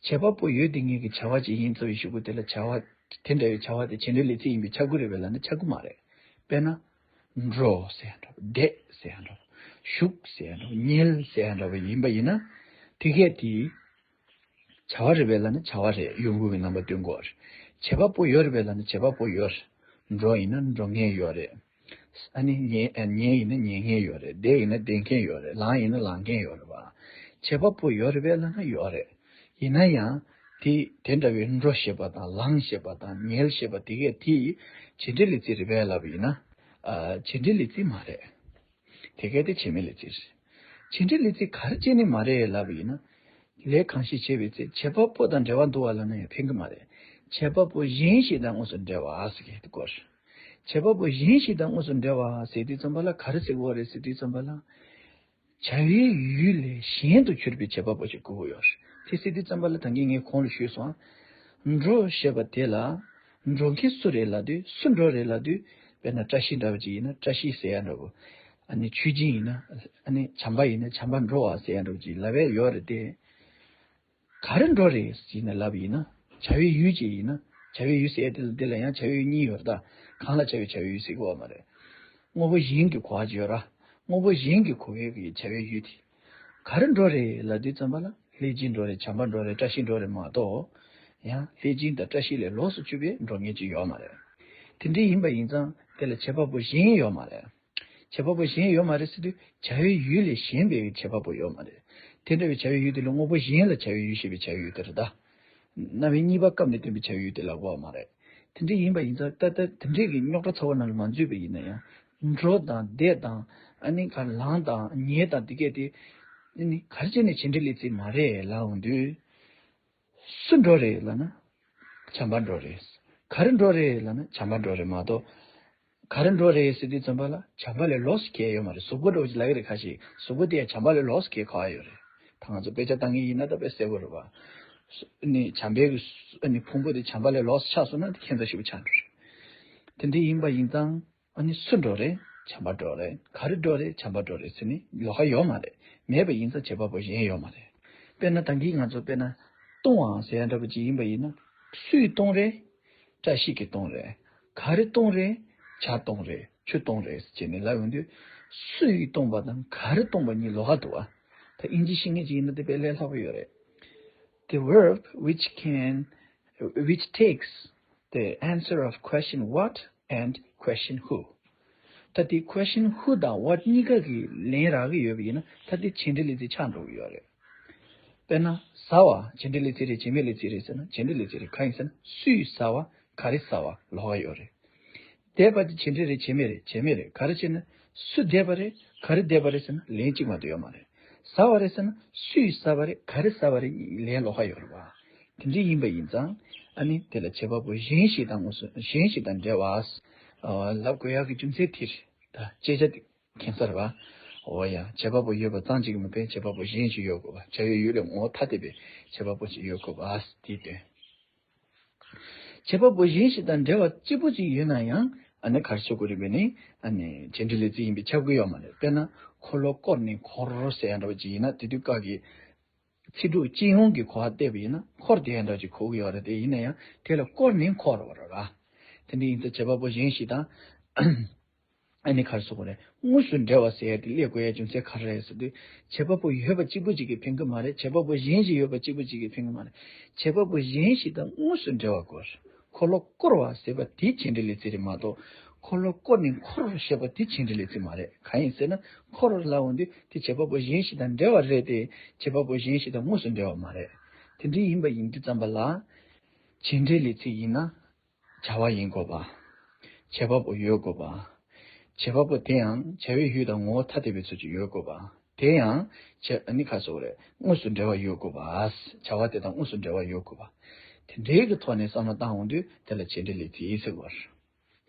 བྱེད་པ་པོ་ཡོད་དེ་ངེད་ཀྱི་བྱ་བ་ཅིག་ཡིན་ཚར་བའི་གཞུག་གུ་དེ་ལ་བྱ་བ་དེ་འདྲ་བའི་བྱ་བ་དེ་བྱེད་འབྲེལ་ལས་ཚིག་ཡིན་པས་ཁྱབ་ཀྱི་རེད་པས་ལབ་ན་ཁྱབ་ཀྱི་མ་རེད། དཔེར་ན། འགྲོ་ཟེར་ཡ་འདྲ་བོ། བསྡད་ཟེར་ཡ་འདྲ་བོ། བཞུགས་ཟེར་ཡ་འདྲ་བོ། ཉལ་ཟེར་ཡ་འདྲ་བོ་ཡིན་པ་ཡིན་ན། དེ་གས་དེ། བྱ་བ་རེད་པས་ལབ་ན་བྱ་བ་རེད། གཡོ་འགུལ་གྱི་རྣམ་པ་སྟོན་དགོས་རེད། བྱེད་པ་པོ་ཡོད་རེད་པས་ལབ་ན་བྱེད་པ་པོ་ཡོད་རེད། འགྲོ་ཡིན་ན་འགྲོ་མཁན་ཡོད་རེད། ཨ་ནི་ཉལ་ཉལ་ཡིན་ན་ཉལ་མཁན་ཡོད་རེད། བསྡད་ཡིན་ན་བསྡད་མཁན་ཡོད་རེད། ལངས་ཡིན་ན་ལངས་མཁན་ཡོད་རེད་བ། བྱེད་པ་པོ་ཡོད་རེད་པས་ལབ་ན་ཡོད་རེད། ཡིན་ན་ཡང་དེ་དེ་འདྲ་བའི་འགྲོ་ཞེས་པ་དང་ལངས་ཞེས་པ་དང་ཉལ་ཞེས་པ་དེ་གས་དེ་བྱེད་འབྲེལ་ལས་ཚིག་རེད་པས་ལབ་པ་ཡིན་ན། ཨ། བྱེད་འབྲེལ་ལས་ཚིག་མ་རེད། དེ་གས་དེ་བྱེད་མེད་ལས་ཚིག་རེད། བྱེད་འབྲེལ་ལས་ཚིག་ག་རེ་བྱས་ནས་མ་རེད་ལབ་པ་ཡིན་ན། ལས་གང་ཞིག་བྱེད་པའི་ཚེ་བྱེད་པ་པོ་དང་འབྲེལ་བ་འདུག་བ་ལབ་ན་ཡང་ཕན་གྱི་མ་རེད། བྱེད་པ་པོ་གཞན་ཞིག་དང་དངོས་སུ་འབྲེལ་བ་ཟེར་གྱི་དེ་སྐོར། བྱེད་པ་པོ་གཞན་ཞིག་དང་དངོས་སུ་འབྲེལ་བ་ཟེར་དུས་ཙམ་པ་ལ་ག་རེ་ཟེར་དགོས་རེད་ཟེར་དུས་ཙམ་པ་ལ། བྱ་བའི་ཡུལ་ལས་གཞན་དུ་གྱུར་པའི་བྱེད་པ་པོ་ཞིག་དགོས་ཀྱི་ཡོད་རེད། དེ་ཟེར་དུས་ཙམ་པ་ལ་ད་གིན་ངས་གོང་ལ་ཞུས་སོང་ང་། འགྲོ་ཞེས་པ་དེ་ལ་འགྲོ་མཁན་སུ་རེད་ལབ་དུས་སུ་འགྲོ་རེད་ལབ་དུས། དཔེར་ན་བཀྲ་ཤིས་འདྲ་བ་ཅིག་ཡིན་ན་བཀྲ་ཤིས་ཟེར་ཡ་འདྲ་བོ། ཨ་ནི་ཆོས་སྦྱིན་ཡིན་ན། ཨ་ནི་བྱམས་པ་ཡིན་ན་བྱམས་པ་འགྲོ་བ་ཟེར་ཡ་འདྲ་བོ་ཅིག་ལབ་ཡ་ཡོད་རེད་དེ། ག་རེ་འགྲོ་རེད་ཟེར་ནས་ལབ་པ་ཡིན་ན། བྱ་བའི་ཡུལ་ཅིག་ཡིན་ན། བྱ་བའི་ཡུལ་ཟེར་ཡ་དེ་ལ་དེ་ལ་ཡང་བྱ་བའི་ཡུལ་གཉིས་ཡོད་རེད་ད། གང་ལ་བྱ་བའི་བྱ་བའི་ཡུལ་ཟེར་གི་ཡོད་མ་རེད། དངོས་པོ་གཞན་གྱི་གོ་བ་ཅིག་ཡོད་ར། དངོས་པོ་གཞན་གྱི་གོ་བའི་གི་བྱ་བའི་ཡུལ་དེ། ག་རེ་འགྲོ་རེད་ལབ་དུས་ཙམ་པ་ལ་ལྷས་སྦྱིན་འགྲོ་རེད། བྱམས་པ་འགྲོ་རེད། བཀྲ་ཤིས་འགྲོ་རེད་མ་གཏོགས། ཡང་ལྷས་སྦྱིན་དང་བཀྲ་ཤིས་ལས་ལོགས་སུ་གྱུར་པའི་འགྲོ་མཁན་ཅིག་ཡོད་མ་རེད། དེ་འདྲ་ཡིན་པ་ཡིན་ཙང་དེ་ལ་བྱེད་པ་པོ་གཞན་ཡོད་མ་རེད། བྱེད་པ་པོ་གཞན་ཡོད་མ་རེད་ཟེར་དུས་བྱ་བའི་ཡུལ་ལས་གཞན་པའི་བྱེད་པ་པོ་ཡོད་མ་རེད། དེ་འདྲ་བའི་བྱ་བའི་ཡུལ་དེ་ལ་དངོས་པོ་གཞན་ལ་བྱ་བའི་ཡུལ་ཞེས་པའི་བྱ་བའི་ཡུལ་དེ་རེད་ད། རྣམ་དབྱེ་གཉིས་པ་སྐབས་ནས་བསྟན་པའི་བྱ་བའི་ཡུལ་དེ་ལ་གོ་བ་མ་རེད། དེ་འདྲ་ཡིན་པ་ཡིན་ཙང་ད་ལྟ་དེ་འདྲའི་གི་རྙོག་དྲ་ཚ་བོ་ནང་ལ་མ་འཛུལ་བ་ཡིན་ན་ཡང་། འགྲོ་དང་བསྡད་དང་ཨ་ནི་ག་ལངས་དང་ཉལ་དང་དེ་གས་དེ་ནི་ག་རེ་བྱས་ནས་བྱེད་འབྲེལ་ལས་ཚིག་མ་རེད་ལབ་འོང་དུས། སུ་འགྲོ་རེད་ལབ་ན། བྱམས་པ་འགྲོ་རེད། ག་རེ་འགྲོ་རེད་ལབ་ན་བྱམས་པ་འགྲོ་རེད་མ་གཏོགས། ག་རེ་འགྲོ་རེད་ཟེར་དུས་ཙམ་པ་ལ་བྱམས་པ་ལས་ལོགས་སུ་གལ་ཡོད་མ་རེད། གཟུགས་པོ་འགྲོ་ཅིག་ལབ་ཀྱི་རེད་ཁ་ཤས། གཟུགས་པོ་དེ་ཡང་བྱམས་པ་ལས་ལོགས་སུ་གལ་ག་བ་ཡོད་རེད། ད་ང་ཚོ་དཔེ་ཆ་བཏང་གི་ཡིན་ན་ད་དཔེ་གསལ་པོ་རེད་པ། ནི་བྱམས་པའི་གི་ནི་ཕུང་པོ་དེ་བྱམས་པ་ལས་ལོགས་སུ་ཆགས་སོང་ན་དེ་ཁྱད་མཚར་ཞེ་པོ་ཆགས་འགྲོ་རེད། དེ་འདྲ་ཡིན་པ་ཡིན་ཙང་། ཨ་ནི་སུ་འགྲོ་རེད། བྱམས་པ་འགྲོ་རེད། ག་རེ་འགྲོ་རེད། བྱམས་པ་འགྲོ་རེད་ཟེར་ནི་ལོགས་ཀ་ཡོད་མ་རེད། མེད་པ་ཡིན་ཙང་བྱེད་པ་པོ་གཞན་ཡོད་མ་རེད། དཔེར་ན་ད་གིན་ང་ཚོ་དཔེར་ན་གཏོང་བ་ཟེར་ཡ་འདྲ་པོ་ཅིག་ཡིན་པ་ཡིན་ན། སུས་གཏོང་རེད། བཀྲ་ཤིས་ཀྱིས་གཏོང་རེད། ག་རེ་གཏོང་རེད། ཇ་གཏོང་རེད། ཆུ་གཏོང་རེད་ཟེར་ནས་ལབ་ཡོང་དུས། སུས་གཏོང་པ་དང་ག་རེ་གཏོང་པ་གཉིས་ལོགས་ཀ་འདུག་བ། ད་དབྱིན་ཇི་ཤེས་མཁན་ཅིག་ཡིན་ན་དེ་དཔེ་ལས་སླ་པོ་ཡོད་རེད། The verb which can, which takes the answer of question what and question who. ད་དེ་question who དང་what གཉིས་ཀ་གི་ལན་རག་གི་ཡོད་པ་ཡིན་ན་ད་དེ་བྱེད་འབྲེལ་ལས་ཚིག་ཆགས་འགྲོ་གི་ཡོད་རེད། དཔེར་ན་ཟ་བ་བྱེད་འབྲེལ་ལས་ཚིག་རེད། བྱེད་མེད་ལས་ཚིག་རེད་ཟེར་ན་བྱེད་འབྲེལ་ལས་ཚིག་རེད། གང་ཡིན་ཟེར་ན་སུས་ཟ་བ་ག་རེ་ཟ་བ་ལོགས་ཀ་ཡོད་རེད། བསྡད་པ་དེ་བྱེད་འབྲེལ་རེད། བྱེད་མེད་རེད། བྱེད་མེད་རེད། ག་རེ་བྱས་ན་སུ་བསྡད་པ་རེད། ག་རེ་བསྡད་པ་རེད་ཟེར་ན་ལན་གཅིག་མ་གཏོགས་ཡོད་མ་རེད། ཟ་བ་རེད་ཟེར་ན་སུས་ཟ་བ་རེད། ག་རེ་ཟ་བ་རེད། ལན་ལོགས་ཀ་ཡོད་རེད་བ། དེ་འདྲ་ཡིན་པ་ཡིན་ཙང་ཨ་ནི་དེ་ལ་བྱེད་པ་པོ་གཞན་ཞིག་དང་དངོས་སུ་གཞན་ཞིག་དང་འབྲེལ་བ་ལབ་དགོས་ཡག་གི་རྒྱུ་མཚན་དེ་རེད། ད་དཔེ་ཆ་དེ་མཁྱེན་གསལ་རེད་བ། འོ་ཡ། བྱེད་པ་པོ་ཡོད་པ་ཙམ་གཅིག་མིན་པའི་བྱེད་པ་པོ་གཞན་ཞིག་ཡོད་དགོས་པ། བྱ་བའི་ཡུལ་ལས་ངོ་བོ་ཐ་དད་པའི་བྱེད་པ་པོ་ཞིག་ཡོད་དགོས་པ་དེའི་དོན། བྱེད་པ་པོ་གཞན་ཞིག་དང་འབྲེལ་བ་གཅིག་པུ་ཅིག་ཡོད་ན་ཡང་ཨ་ནི་ག་རེ་ཟེར་དགོས་རེད་པས་ནི། ཨ་ནི་བྱེད་འབྲེལ་ལས་ཚིག་ཡིན་པའི་ཁྱབ་ཀྱི་ཡོད་མ་རེད། དཔེར་ན་འཁོར་ལོ་བསྐོར་ནས་འཁོར་ཟེར་ཡ་འདྲ་བ་ཅིག་ཡིན་ན་དེ་དུས་སྐབས་ཀྱི་ཚིག་གྲོགས་སྤྱི་ཡོངས་ཀྱི་གོ་བ་བལྟས་པ་ཡིན་ན་འཁོར་དེ་ཡ་འདྲ་བ་ཅིག་གོ་གི་ཡོད་རེད། དེ་ཡིན་ན་ཡང་དེ་ལ་བསྐོར་ནས་འཁོར་བ་རེད་བ། དེ་འདྲ་ཡིན་ཙང་བྱེད་པ་པོ་གཞན་ཞིག་དང་། ཨ་ནི་ག་རེ་ཟེར་དགོས་རེད། དངོས་སུ་འབྲེལ་བ་ཟེར་ཡ་དེ་སླེབས་དགོས་ཡ་རྒྱུ་མཚན་ག་རེ་རེད་ཟེར་དུས། བྱེད་པ་པོ་ཡོད་པ་གཅིག་པུ་གཅིག་གིས་ཕན་གི་མ་རེད། བྱེད་པ་པོ་གཞན་ཞིག་ཡོད་པ་གཅིག་པུ་གཅིག་གིས་ཕན་གི་མ་རེད། བྱེད་པ་པོ་གཞན་ཞིག་དང་དངོས་སུ་འབྲེལ་བ་དགོས། འཁོར་ལོ་བསྐོར་བ་ཟེར་བ་དེ་བྱེད་འབྲེལ་ལས་ཚིག་རེད་མ་གཏོགས། འཁོར་ལོ་བསྐོར་ནས་འཁོར་བར་བཤད་པ་དེ་བྱེད་འབྲེལ་ལས་ཚིག་མ་རེད། གང་ཡིན་ཟེར་ན་འཁོར་བར་ལབ་འོང་དུས་དེ་བྱེད་པ་པོ་གཞན་ཞིག་དང་འབྲེལ་བ་རེད་དེ། བྱེད་པ་པོ་གཞན་ཞིག་དང་དངོས་སུ་འབྲེལ་བ་མ་རེད། དེ་འདྲ་ཡིན་པ་ཡིན་དུས་ཙམ་པ་ལ། བྱེད་འབྲེལ་ལས་ཚིག་ཡིན་ན། བྱ་བ་ཡིན་དགོས་པ། བྱེད་པ་པོ་ཡོད་དགོས་པ། བྱེད་པ་པོ་དེ་ཡང་བྱ་བའི་ཡུལ་དང་ངོ་བོ་ཐ་དད་པའི་ཚུལ་གྱིས་ཡོད་དགོས་པ། དེ་ཡང་བྱ་ནི་ཁ་སོགས་རེད། དངོས་སུ་འབྲེལ་བ་ཡོད་དགོས་པ། བྱ་བ་དེ་དང་དངོས་སུ་འབྲེལ་བ་ཡོད་དགོས་པ། དེ་འདྲའི་གི་ཐོག་ནས་བསམ་བློ་བཏང་འོང་དུས་དེ་ལ་བྱེད་འབྲེལ་ལས་ཚིག་ཟེར་དགོས་པ་རེད།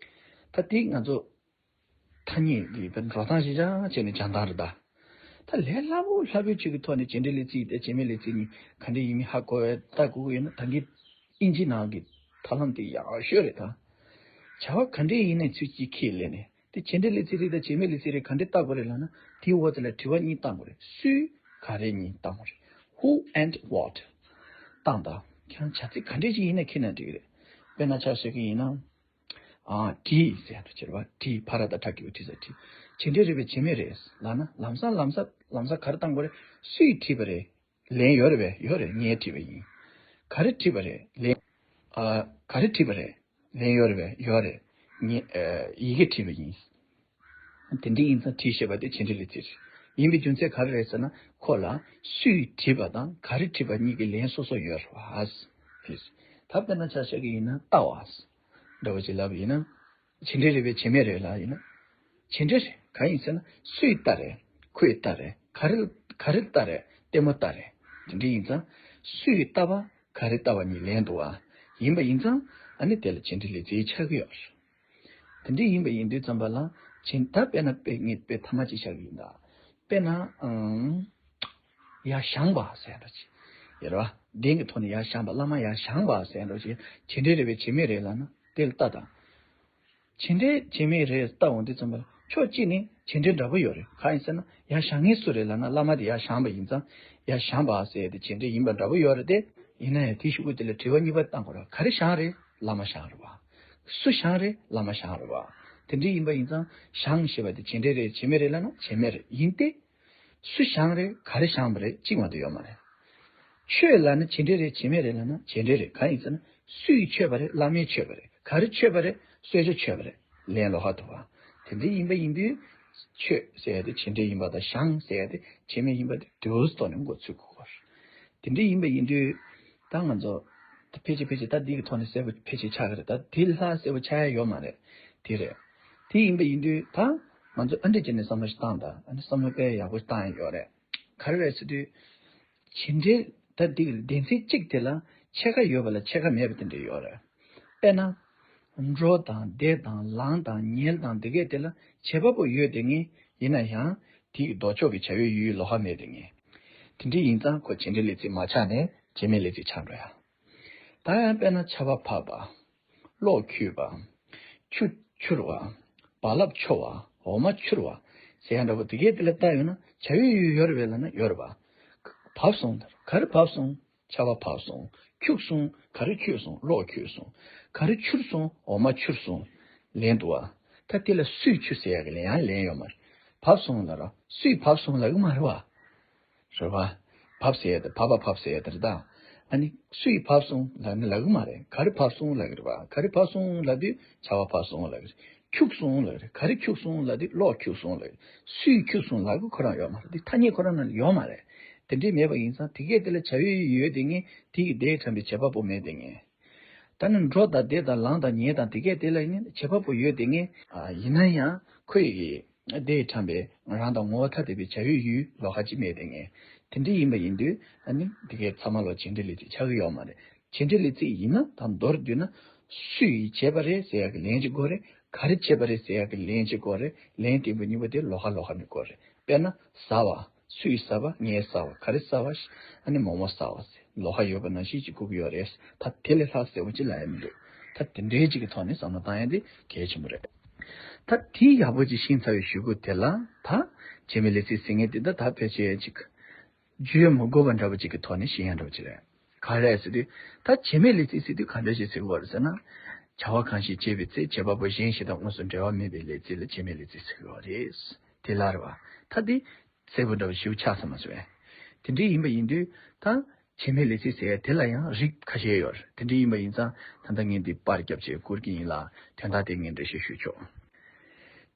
ད་དེ་ང་ཚོ་ཐ་སྙད་ཀྱི་དཔེར་འགྲོ་སྟངས་ཤིག་ཅང་བྱས་ནས་སྦྱང་སྟངས་རེད་ད། ད་ལས་སླ་པོ་སླ་པོའི་ཆོས་ཀྱི་ཐོག་ནས་བྱེད་འབྲེལ་ལས་ཚིག་དེ་བྱེད་མེད་ལས་ཚིག་གཉིས་ག་འདྲ་ཡིན་མིན་ཧ་གོ་བའི་ལྟ་དགོས་ཀྱི་ཡོད་ན་ད་གིན་དབྱིན་ཇི་ནང་གི་ཐབས་ལམ་དེ་ཡག་ཤོས་རེད་ད། བྱ་བ་ག་འདྲ་ཡིན་ནའི་ཚུལ་གཅིག་ཁས་ལེན་ནས་དེ་བྱེད་འབྲེལ་ལས་ཚིག་རེད་ད་བྱེད་མེད་ལས་ཚིག་རེད་ག་འདྲ་བལྟ་དགོས་རེད་ལབ་ན་དེའི་འོག་དེ་ལ་དྲི་བ་གཉིས་བཏང་དགོས་རེད། སུས་ག་རེ་གཉིས་བཏང་དགོས་རེད། Who and what བཏང་ད། ཁྱེད་རང་བྱ་ཚིག་ག་འདྲ་ཅིག་ཡིན་ན་ཁྱེར་ན་འགྲིག་གི་རེད། དཔེར་ན་ཆ་བཞག་གི་ཡིན་ན། ཨ། བྲིས་ཟེར་ཡ་འདྲ་བྱེད་པ། བྲིས། ཕ་ར་བཏགས་ཕྲ་གི་གུ་བྲིས་ཟེར་བྲིས། བྱེད་འབྲེལ་རེད་པས་བྱེད་མེད་རེད་ལབ་ན་ལམ་སང་ལམ་སང་ལམ་སང་ག་རེ་བཏང་དགོས་རེད། སུས་བྲིས་པ་རེད། ལན་ཡོད་རེད་པས། ཡོད་རེད། ངས་བྲིས་པ་ཡིན། ག་རེ་བྲིས་པ་རེད། ལན། ཨ། ག་རེ་བྲིས་པ་རེད། ལན་ཡོད་རེད་པས། ཡོད་རེད། ངས། ཨ། ཡི་གེ་བྲིས་པ་ཡིན། དེ་འདྲ་ཡིན་ཙང་བྲིས་ཞེས་པ་དེ་བྱེད་འབྲེལ་ལས་ཚིག་རེད། ཡིན་པའི་རྒྱུ་མཚན་ག་རེ་རེད་ཟེར་ན་ཁོ་ལ་སུས་བྲིས་པ་དང་ག་རེ་བྲིས་པ་གཉིས་ཀྱི་ལན་སོ་སོ་ཡོད་རེད་པ། ད་དཔེར་ན་ཆ་བཞག་གི་ཡིན་ན་ལྟ་བ། འདྲ་བོ་ཅིག་ལབ་ཡིན་ན། བྱེད་འབྲེལ་རེད་པས་བྱེད་མེད་རེད་ལབ་ཡིན་ན། བྱེད་འབྲེལ་རེད། གང་ཡིན་ཟེར་ན་སུས་ལྟ་རེད། ཁོས་ལྟ་རེད། ག་རེ་ག་རེ་ལྟ་རེད། ལྟད་མོ་ལྟ་རེད། དེ་འདྲ་ཡིན་ཙང་སུས་ལྟ་བ་ག་རེ་ལྟ་བ་གཉིས་ལན་འདུག་ཨ། ཡིན་པ་ཡིན་ཙང་ཨ་ནི་དེ་ལ་བྱེད་འབྲེལ་ལས་ཚིག་ཆགས་ཀྱི་ཡོད་རེད། དེ་འདྲ་ཡིན་པ་ཡིན་དུས་ཙམ་པ་ལ་བྱེད། ད་དཔེར་ན་དཔེ་ངས་དཔེ་ཐ་མ་ཅིག་བཞག་གི་ཡིན་ད། དཔེར་ན་ཨང་། ཡར་བཞེངས་པ་ཟེར་འདྲ་ཅིག་ཡོད་རེད་བ། གདན་གྱི་ཐོག་ནས་ཡར་བཞེངས་པ། བླ་མ་ཡར་བཞེངས་པ་ཟེར་འདྲ་ཅིག་བྱེད་འབྲེལ་རེད་པས་བྱེད་མེད་རེད་ལབ་ན་དེ་ལ་ལྟ་དང་། བྱེད་འབྲེལ་བྱེད་མེད་རེད་ལྟ་འོང་དུས་ཙམ་པ་ལ་ཕྱོགས་གཅིག་ནས་བྱེད་འབྲེལ་འདྲ་པོ་ཡོད་རེད། གང་ཡིན་ཟེར་ན་ཡར་བཞེངས་མཁན་སུ་རེད་ལབ་ན་བླ་མ་དེ་ཡར་བཞེངས་པ་ཡིན་ཙང་ཡར་བཞེངས་པ་ཟེར་དེ་བྱེད་འབྲེལ་ཡིན་པ་འདྲ་པོ་ཡོད་རེད་དེ། ཡིན་ན་ཡང་དེའི་གཞུག་གུ་དེ་ལ་དྲི་བ་གཉིས་པ་བཏང་དགོས་རེད། ག་རེ་བཞེངས་རེད། བླ་མ་བཞེངས་རེད་བ། སུ་བཞེངས་རེད། བླ་མ་བཞེངས་རེད་བ། དེ་འདྲ་ཡིན་པ་ཡིན་ཙང་བཞེངས་ཞེས་པ་དེ་བྱེད་འབྲེལ་རེད་བྱེད་མེད་རེད་ལབ་ན་བྱེད་མེད་རེད། ཡིན་ཏེ། སུ་བཞེངས་རེད། ག་རེ་བཞེངས་པ་རེད། གཅིག་མ་གཏོགས་ཡོད་མ་རེད། མཆོད་ལབ་ན་བྱེད་འབྲེལ་རེད་བྱེད་མེད་རེད་ལབ་ན་བྱེད་འབྲེལ་རེད། གང་ཡིན་ཟེར་ན་སུས་མཆོད་པ་རེད། བླ་མས་མཆོད་པ་རེད། ག་རེ་མཆོད་པ་རེད། གསོལ་ཇ་མཆོད་པ་རེད། ལན་ལོགས་ཀ་འདུག་བ། དེ་འདྲ་ཡིན་པ་ཡིན་དུས། ཆོས་ཟེར་ཡ་དེ་བྱེད་འབྲེལ་ཡིན་པ་དང་། བྱང་ཟེར་ཡ་དེ་བྱེད་མེད་ཡིན་པ་དེ་དེ་འདྲའི་ཐོག་ནས་མགོ་ཚོས་དགོས་པ་རེད། དེ་འདྲ་ཡིན་པ་ཡིན་དུས་ད་ང་ཚོ་ད་ཕལ་ཆེར་ཕལ་ཆེར་ད་འདི་གི་ཐོག་ནས་གསལ་པོ་ཕལ་ཆེར་ཆགས་ཀྱི་རེད། ད་དེ་ལས་ལྷག་གསལ་པོ་ཆགས་ཡ་ཡོད་མ་རེད། དེ་རེད། དེ་ཡིན་པ་ཡིན་དུས་ད་ང་ཚོ་ཨ་འདྲ་བྱས་ནས་བསམ་བློ་ཞིག་བཏང་དང་། ཨ་ནི་བསམ་བློ་དཔེ་ཡག་པོ་ཞིག་བཏང་ཡ་ཡོད་རེད། ག་རེ་རེད་ཟེར་དུས། བྱེད་འབྲེལ་ད་འདི་གི་སྡེ་ཚན་གཅིག་དེ་ལ་ཕྱེད་ཀ་ཡོད་པ་ལ་ཕྱེད་ཀ་མེད་པ་དེ་འདྲ་ཡོད་རེད། དཔེར་ན། འགྲོ་དང་བསྡད་དང་ལངས་དང་ཉལ་དང་དེ་གས་དེ་ལ་བྱེད་པ་པོ་ཡོད་དེ་ངེས་ཡིན་ན་ཡང་དེའི་ལྡོག་ཕྱོགས་ཀྱི་བྱ་བའི་ཡུལ་ལོགས་ཀ་མེད་དེ་ངེས། དེ་འདྲ་ཡིན་ཙང་ཁོ་བྱེད་འབྲེལ་ལས་ཚིག་མ་ཆགས་ནས་བྱེད་མེད་ལས་ཚིག་ཆགས་འགྲོ་ཡ། ད་ཡང་དཔེར་ན་ཆར་པ་བབས་པ། གློག་འཁྱུག་པ། ཆུ་འཕྱུར་བ། རྦ་རླབས་འཕྱོ་བ། འོ་མ་འཕྱུར་བ། ཟེར་ཡ་འདྲ་པོ་དེ་གས་དེ་ལ་བལྟས་ཡོང་ན་བྱ་བའི་ཡུལ་ཡོད་རེད་པས་ལབ་ན་ཡོད་རེད་པ། བབས་སོང་། ད་ག་རེ་བབས་སོང་། ཆར་པ་བབས་སོང་། འཁྱུག་སོང་། ག་རེ་འཁྱུག་སོང་། གློག་འཁྱུག་སོང་། ག་རེ་འཕྱུར་སོང་། འོ་མ་འཕྱུར་སོང་། ལན་འདུག་བ། ད་དེ་ལ་སུས་འཕྱུར་ཟེར་ཡ་གི་ལན་ཡང་ལན་ཡོད་མ་རེད། བབས་སོང་ལབ་ར། སུས་བབས་སོང་ལབ་གི་མ་རེད་བ། རེད་བ། བབས་ཟེར་ཡ་དེ་བབས་པ་བབས་ཟེར་ཡ་དེ་རེད་ད། ཨ་ནི་སུས་བབས་སོང་ལབ་ན་ལབ་གི་མ་རེད། ག་རེ་བབས་སོང་ལབ་གི་རེད་བ། ག་རེ་བབས་སོང་ལབ་དུས་ཆར་པ་བབས་སོང་ལབ་གི་རེད། འཁྱུག་སོང་ལབ་གི་རེད། ག་རེ་འཁྱུག་སོང་ལབ་དུས་གློག་འཁྱུག་སོང་ལབ་གི་རེད། སུས་འཁྱུག་སོང་ལབ་གི་ཁོ་རང་ཡོད་མ་རེད། དེ་ཐ་སྙད་ཁོ་རང་ནང་ལ་ཡོད་མ་རེད། དེ་འདྲས་མེད་པ་ཡིན་ཙང་དེ་གས་དེ་ལ་བྱ་བའི་ཡུལ་ཡོད་དེ་ངེས། དེ་ཡི་དེས་དྲངས་པའི་བྱེད་པ་པོ་མེད་དེ་ངེས། ད་ནི་འགྲོ་དང་བསྡད་དང་ལངས་དང་ཉལ་དང་དེ་གས་དེ་ལ་ཡིན་ན་བྱེད་པ་པོ་ཡོད་དེ་ངེས། ཨ་ཡིན་ན་ཡང་ཁོ་ཡི་དེས་དྲངས་པའི་རང་དང་ངོ་བོ་ཐ་དད་པའི་བྱ་བའི་ཡུལ་ལོགས་ཀ་ཅིག་མེད་དེ་ངེས། དེ་འདྲ་ཡིན་པ་ཡིན་དུས་ཨ་ནི་དེ་གས་ཚང་མ་ལོ་བྱེད་འབྲེལ་ལས་ཚིག་ཆགས་ཀྱི་ཡོད་མ་རེད། བྱེད་འབྲེལ་ལས་ཚིག་ཡིན་ན་ད་མདོར་བསྡུས་ན། སུ་ཡིས་བྱས་པ་རེད་ཟེར་ཡག་གི་ལན་གཅིག་དགོས་རེད། ག་རེ་བྱས་པ་རེད་ཟེར་ཡག་གི་ལན་གཅིག་དགོས་རེད། ལན་བརྟན་པོ་གཉིས་པོ་དེ་ལོགས་ཀ་ལོགས་ཀ་ནས་དགོས་རེད། དཔེར་ན་ཟ་བ། སུས་ཟ་བ། ངས་ཟ་བ། ག་རེ་ཟ་བ། ཨ་ནི་མོག་མོག་ཟ་བ་ཟེར་ལོགས་ཀ་ཡོད་པ་ནང་བཞིན་ཅིག་དགོས་ཀྱི་ཡོད་རེད། ད་དེ་ལས་ལྷག་གསལ་པོ་ཅིག་ལབ་ཡ་མི་འདུག་ད་དེ་འདྲའི་ཅིག་གི་ཐོག་ནས་བསམ་བློ་བཏང་ཡ་དེ་གལ་ཆེན་པོ་རེད། ད་དེ་ཡག་པོ་ཅིག་ཤེས་ཚར་བའི་གཞུག་གུ་དེ་ལ་ད་བྱེད་མེད་ལས་ཚིག་ཟེར་མཁན་དེ་ད་ད་ཕལ་ཆེར་ཅིག་བརྗོད་མི་དགོས་པ་འདྲ་པོ་ཅིག་གི་ཐོག་ནས་ཤེས་ཡ་འདྲ་པོ་ཅིག་རེད། ག་རེ་ཟེར་དུས་ད་བྱེད་མེད་ལས་ཚིག་ཟེར་དུས་ག་འདྲ་ཞིག་ཟེར་གི་ཡོད་རེད་ཟེར་ན། བྱ་བ་གང་ཞིག་བྱེད་པའི་ཚེ་བྱེད་པ་པོ་གཞན་ཞིག་དང་དངོས་སུ་འབྲེལ་བ་མེད་པའི་ལས་ཚིག་ལ་བྱེད་མེད་ལས་ཚིག་ཟེར་གི་ཡོད་རེད། དེ་ལ་རེད་བ། ད་དེ་གསལ་པོ་འདྲ་པོ་ཞིག་ཆགས་ས་མ་སོང་བས། དེ་འདྲ་ཡིན་པ་ཡིན་དུས་ད་བྱེད་མེད་ལས་ཚིག་ཟེར་ཡ་དེ་ལ་ཡང་རིགས་ཁ་ཤས་ཡོད་རེད། དེ་འདྲ་ཡིན་པ་ཡིན་ཙང་ད་ལྟ་ངས་འདི་པར་བརྒྱབ་བྱས་བསྐུར་གྱི་ཡིན་ལ། དོན་དག་དེ་ངས་འགྲེལ་བཤད་ཞུ་ཆོག་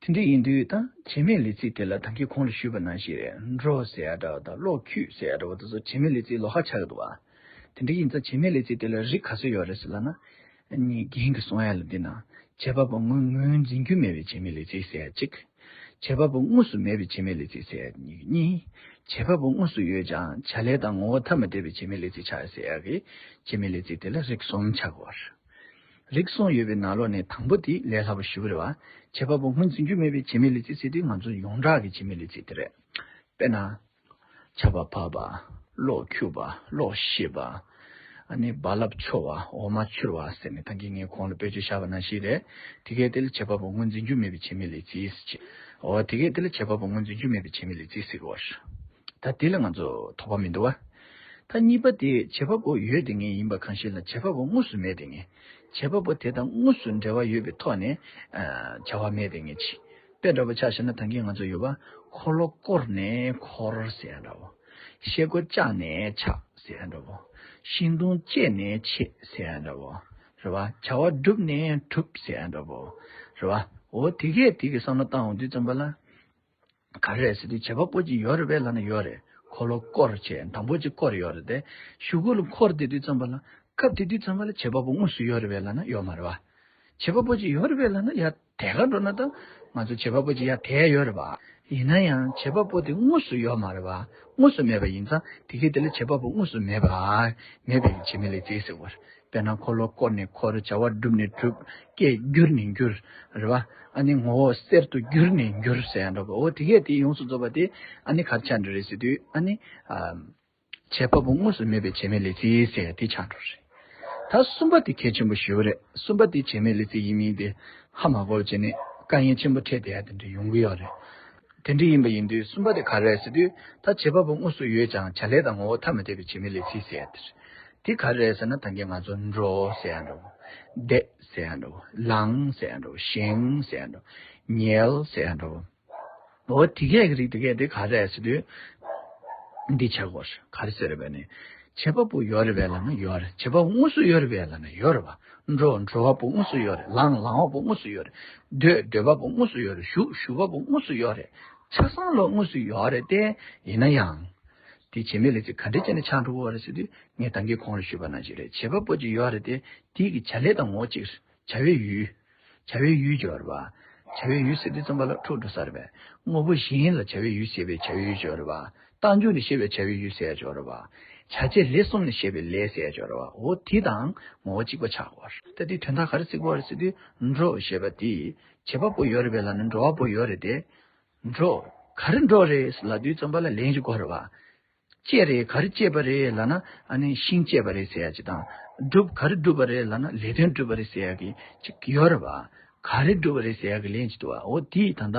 དེ་འདྲ་ཡིན་དུས་ད་བྱེད་མེད་ལས་ཚིག་དེ་ལ་ད་གིན་གོང་ལ་ཞུས་པ་ནང་བཞིན་རེད། འགྲོ་ཟེར་ཡ་འདྲ་བ་དང་གློག་འཁྱུག་ཟེར་ཡ་འདྲ་བ་དེ་ཚོ་བྱེད་མེད་ལས་ཚིག་ལོགས་ཀ་ཆགས་ཀྱི་འདུག་བ། དེ་འདྲ་ཡིན་ཙང་བྱེད་མེད་ལས་ཚིག་དེ་ལ་རིགས་ག་ཚོད་ཡོད་རེད་ཟེར་ལབ་ན། གཉིས། རྒན་གྱིས་གསུང་ཡ་ལ་འདི་ན། བྱེད་པ་པོ་ངོས་ངོས་འཛིན་རྒྱུ་མེད་པའི་བྱེད་མེད་ལས་ཚིག་ཟེར་ཡ་གཅིག་བྱེད་པ་པོ་དངོས་སུ་མེད་པའི་བྱེད་མེད་ལས་ཚིག་ཟེར་ཡ་གཉིས། བྱེད་པ་པོ་དངོས་སུ་ཡོད་ཀྱང་བྱ་ལས་དང་ངོ་བོ་ཐ་མ་དད་པའི་བྱེད་མེད་ལས་ཚིག་ཆགས་ཟེར་ཡ་གི་བྱེད་མེད་ལས་ཚིག་དེ་ལ་རིགས་གསུམ་ཆགས་ཀྱི་ཡོད་རེད། རིགས་གསུམ་ཡོད་པའི་ནང་ལོགས་ནས་དང་པོ་དེ་ལས་སླ་པོ་ཞེ་པོ་རེད་བ། བྱེད་པ་པོ་ངོས་འཛིན་རྒྱུ་མེད་པའི་བྱེད་མེད་ལས་ཚིག་ཟེར་དུས་ང་ཚོ་ཡོངས་གྲགས་ཀྱི་བྱེད་མེད་ལས་ཚིག་དེ་རེད། དཔེར་ན། ཆར་པ་བབས་པ། གློག་འཁྱུག་པ། གློག་བཞུར་བ། ཨ་ནི་རྦ་རླབས་འཕྱོ་བ། འོ་མ་འཕྱུར་བ་ཟེར་ནས་ད་གིན་ངས་གོང་ལ་དཔེ་བརྗོད་བཞག་པ་ནང་བཞིན་རེད། དེ་གའི་དེ་ལ་བྱེད་པ་པོ་ངོས་འཛིན་རྒྱུ་མེད་པའི་བྱེད་མེད་ལས་ཚིག་ཟེར་གྱི། འོ་དེ་གའི་དེ་ལ་བྱེད་པ་པོ་ངོས་འཛིན་རྒྱུ་མེད་པའི་བྱེད་མེད་ལས་ཚིག་ཟེར་གི་ཡོད་རེད། ད་དེ་ལ་ང་ཚོ་དོགས་པ་མི་འདུག་བ། ད་གཉིས་པ་དེ་བྱེད་པ་པོ་ཡོད་དེ་ངེས་ཡིན་པ་གང་ཞིག་ལ་བྱེད་པ་པོ་དངོས་སུ་མེད་དེ་ངེས། བྱེད་པ་པོ་དེ་དང་དངོས་སུ་འབྲེལ་བ་ཡོད་པའི་ཐོག་ནས་ཨ་བྱ་བ་མེད་དེ་ངེས་ཅི། དཔེ་འདྲ་པོ་ཆ་བཞག་ན་ད་གིན་ང་ཚོ་ཡོད་པ། འཁོར་ལོ་བསྐོར་ནས་འཁོར་ཟེར་ཡ་འདྲ་བོ། ཤེལ་སྒོ་བཅག་ནས་ཆགས་ཟེར་ཡ་འདྲ་བོ། ཤིང་སྡོང་བཅད་ནས་ཆད་ཟེར་ཡ་འདྲ་བོ། རེད་བ། བྱ་བ་བསྒྲུབས་ནས་གྲུབ་ཟེར་ཡ་འདྲ་བོ། རེད་བ། འོ་དེ་གས་དེ་གི་བསམ་བློ་བཏང་འོང་དུས་ཙམ་པ་ལ། ག་རེ་རེད་ཟེར་དུས་བྱེད་པ་པོ་ཅིག་ཡོད་རེད་པས་ལབ་ན་ཡོད་རེད། འཁོར་ལོ་བསྐོར་བྱས་དང་པོ་ཅིག་བསྐོར་ཡོད་རེད་དེ། གཞུག་གུ་ལ་འཁོར་བསྡད་དུས་ཙམ་པ་ལ། སྐབས་དེ་དུས་ཙམ་པ་ལ་བྱེད་པ་པོ་དངོས་སུ་ཡོད་རེད་པས་ལབ་ན་ཡོད་མ་རེད་བ། བྱེད་པ་པོ་ཅིག་ཡོད་རེད་པས་ལབ་ན་ཡ་དེ་ག་འགྲོ་ན་ད་ང་ཚོ་བྱེད་པ་པོ་ཅིག་ཡ་དེ་ཡོད་རེད་བ། ཡིན་ན་ཡང་བྱེད་པ་པོ་དེ་དངོས་སུ་ཡོད་མ་རེད་བ། དངོས་སུ་མེད་པ་ཡིན་ཙང་དེ་གའི་དེ་ལ་བྱེད་པ་པོ་དངོས་སུ་མེད་པ། མེད་པའི་བྱེད་མེད་ལས་ཚིག་ཟེར་བ་རེད། དཔེར་ན་འཁོར་ལོ་བསྐོར་ནས་འཁོར། བྱ་བ་བསྒྲུབས་ནས་གྲུབ། སྐད་བསྒྱུར་ནས་འགྱུར། རེད་བ། ཨ་ནི་ངོ་བོ་གསར་དུ་བསྒྱུར་ནས་འགྱུར་ཟེར་ཡ་འདྲ་པོ། འོ་དེ་གས་དེ་ཡོངས་སུ་རྫོགས་པ་དེ་ཨ་ནི་ག་རེ་ཆགས་འགྲོ་རེད་ཟེར་དུས་ཨ་ནི། ཨ། བྱེད་པ་པོ་དངོས་སུ་མེད་པའི་བྱེད་མེད་ལས་ཚིག་ཟེར་ཡ་དེ་ཆགས་འགྲོ་རེད། ད་གསུམ་པ་དེ་གལ་ཆེན་པོ་ཞེ་པོ་རེད། གསུམ་པ་དེ་བྱེད་མེད་ལས་ཚིག་ཡིན་མིན་དེ་ཧ་མ་གོ་བ་བྱས་ནས་དཀའ་ངལ་ཆེན་པོ་འཕྲད་བསྡད་ཡ་དེ་འདྲ་ཡོང་གི་ཡོད་རེད། དེ་འདྲ་ཡིན་པ་ཡིན་དུས་གསུམ་པ་དེ་ག་རེ་རེད་ཟེར་དུས། ད་བྱེད་པ་པོ་དངོས་སུ་ཡོད་ཀྱང་བྱ་ལས་དང་ངོ་བོ་ཐ་མ་དད་པའི་བྱེད་མེད་ལས་ཚིག་ཟེར་ཡ་དེ་རེད། དེ་ག་རེ་རེད་ཟེར་ན་ད་གིན་ང་ཚོ་འགྲོ་ཟེར་ཡ་འདྲ་བོ། བསྡད་ཟེར་ཡ་འདྲ་བོ། ལངས་ཟེར་ཡ་འདྲ་བོ། བཞེངས་ཟེར་ཡ་འདྲ་བོ། ཉལ་ཟེར་ཡ་འདྲ་བོ། འོ་དེ་གས་ཀྱི་རིགས་དེ་གས་དེ་ག་རེ་རེད་ཟེར་དུས། འདི་ཆགས་དགོས། ག་རེ་ཟེར་རེད་པས་ནི། བྱེད་པ་པོ་ཡོད་རེད་པས་ལབ་ན་ཡོད་རེད། བྱེད་པ་པོ་དངོས་སུ་ཡོད་རེད་པས་ལབ་ན་ཡོད་རེད་པ། འགྲོ་འགྲོ་བ་པོ་དངོས་སུ་ཡོད་རེད། ལངས་ལངས་པ་པོ་དངོས་སུ་ཡོད་རེད། སྡོད་སྡོད་པ་པོ་དངོས་སུ་ཡོད་རེད། བཞུགས་བཞུགས་པ་པོ་དངོས་སུ་ཡོད་རེད། ཆ་ཚང་ལོ་དངོས་སུ་ཡོད་རེད་དེ། ཡིན་ན་ཡང་། དེ་བྱེད་མེད་ལས་ཚིག་ག་འདྲས་བྱས་ནས་ཆགས་འགྲོ་གི་ཡོད་རེད་ཟེར་དུས། ངས་ད་གིན་གོང་ལ་ཞུས་པ་ནང་བཞིན་རེད། བྱེད་པ་པོ་ཅིག་ཡོད་རེད་དེ། དེ་གི་བྱ་ལས་དང་ངོ་བོ་གཅིག་རེད། བྱ་བའི་ཡུལ། བྱ་བའི་ཡུལ་ཅིག་ཡོད་རེད་པ། བྱ་བའི་ཡུལ་ཟེར་དུས་ཙམ་པ་ལ་འཁྲུག་འགྲོ་ས་རེད་པས། དངོས་པོ་གཞན་ལ་བྱ་བའི་ཡུལ་ཟེར་བའི་བྱ་བའི་ཡུལ་ཅིག་ཡོད་རེད་པ། རྟགས་འཇུག་ནས་བཤད་པའི་བྱ་བའི་ཡུལ་ཟེར་ཡ་ཅིག་ཡོད་རེད་པ། བྱ་བྱེད་ལས་གསུམ་ནས་བཤད་པའི་ལས་ཟེར་ཡ་ཅིག་ཡོད་རེད་པ། འོ་དེ་དང་ངོ་བོ་གཅིག་པ་ཆགས་ཀྱི་ཡོད་རེད། ད་དེ་དོན་དག་ག་རེ་བརྩི་གི་ཡོད་རེད་ཟེར་དུས། འགྲོ་ཞེས་པ་དེ། བྱེད་པ་པོ་ཡོད་རེད་པས་ལབ་ན་འགྲོ་བ་པོ་ཡོད་རེད་དེ། འགྲོ། ག་རེ་འགྲོ་རེད་ལབ་དུས་ཙམ་པ་ལ་ལན་ཅིག་དགོས་རེད་པ། བཅད་རེད། ག་རེ་བཅད་པ་རེད་ལབ་ན། ཨ་ནི་ཤིང་བཅད་པ་རེད་ཟེར་ཡ་ཅིག་དང་། བསྒྲུབ། ག་རེ་བསྒྲུབ་པ་རེད་ལབ་ན་ལས་དོན་བསྒྲུབ་པ་རེད་ཟེར་ཡ་གི་ཅིག་ཡོད་རེད་པ། ག་རེ་བསྒྲུབ་པ་རེད་ཟེར་ཡ་གི་ལན་ཅིག་འདུག་པ། འོ་དེ་ད་ལྟ་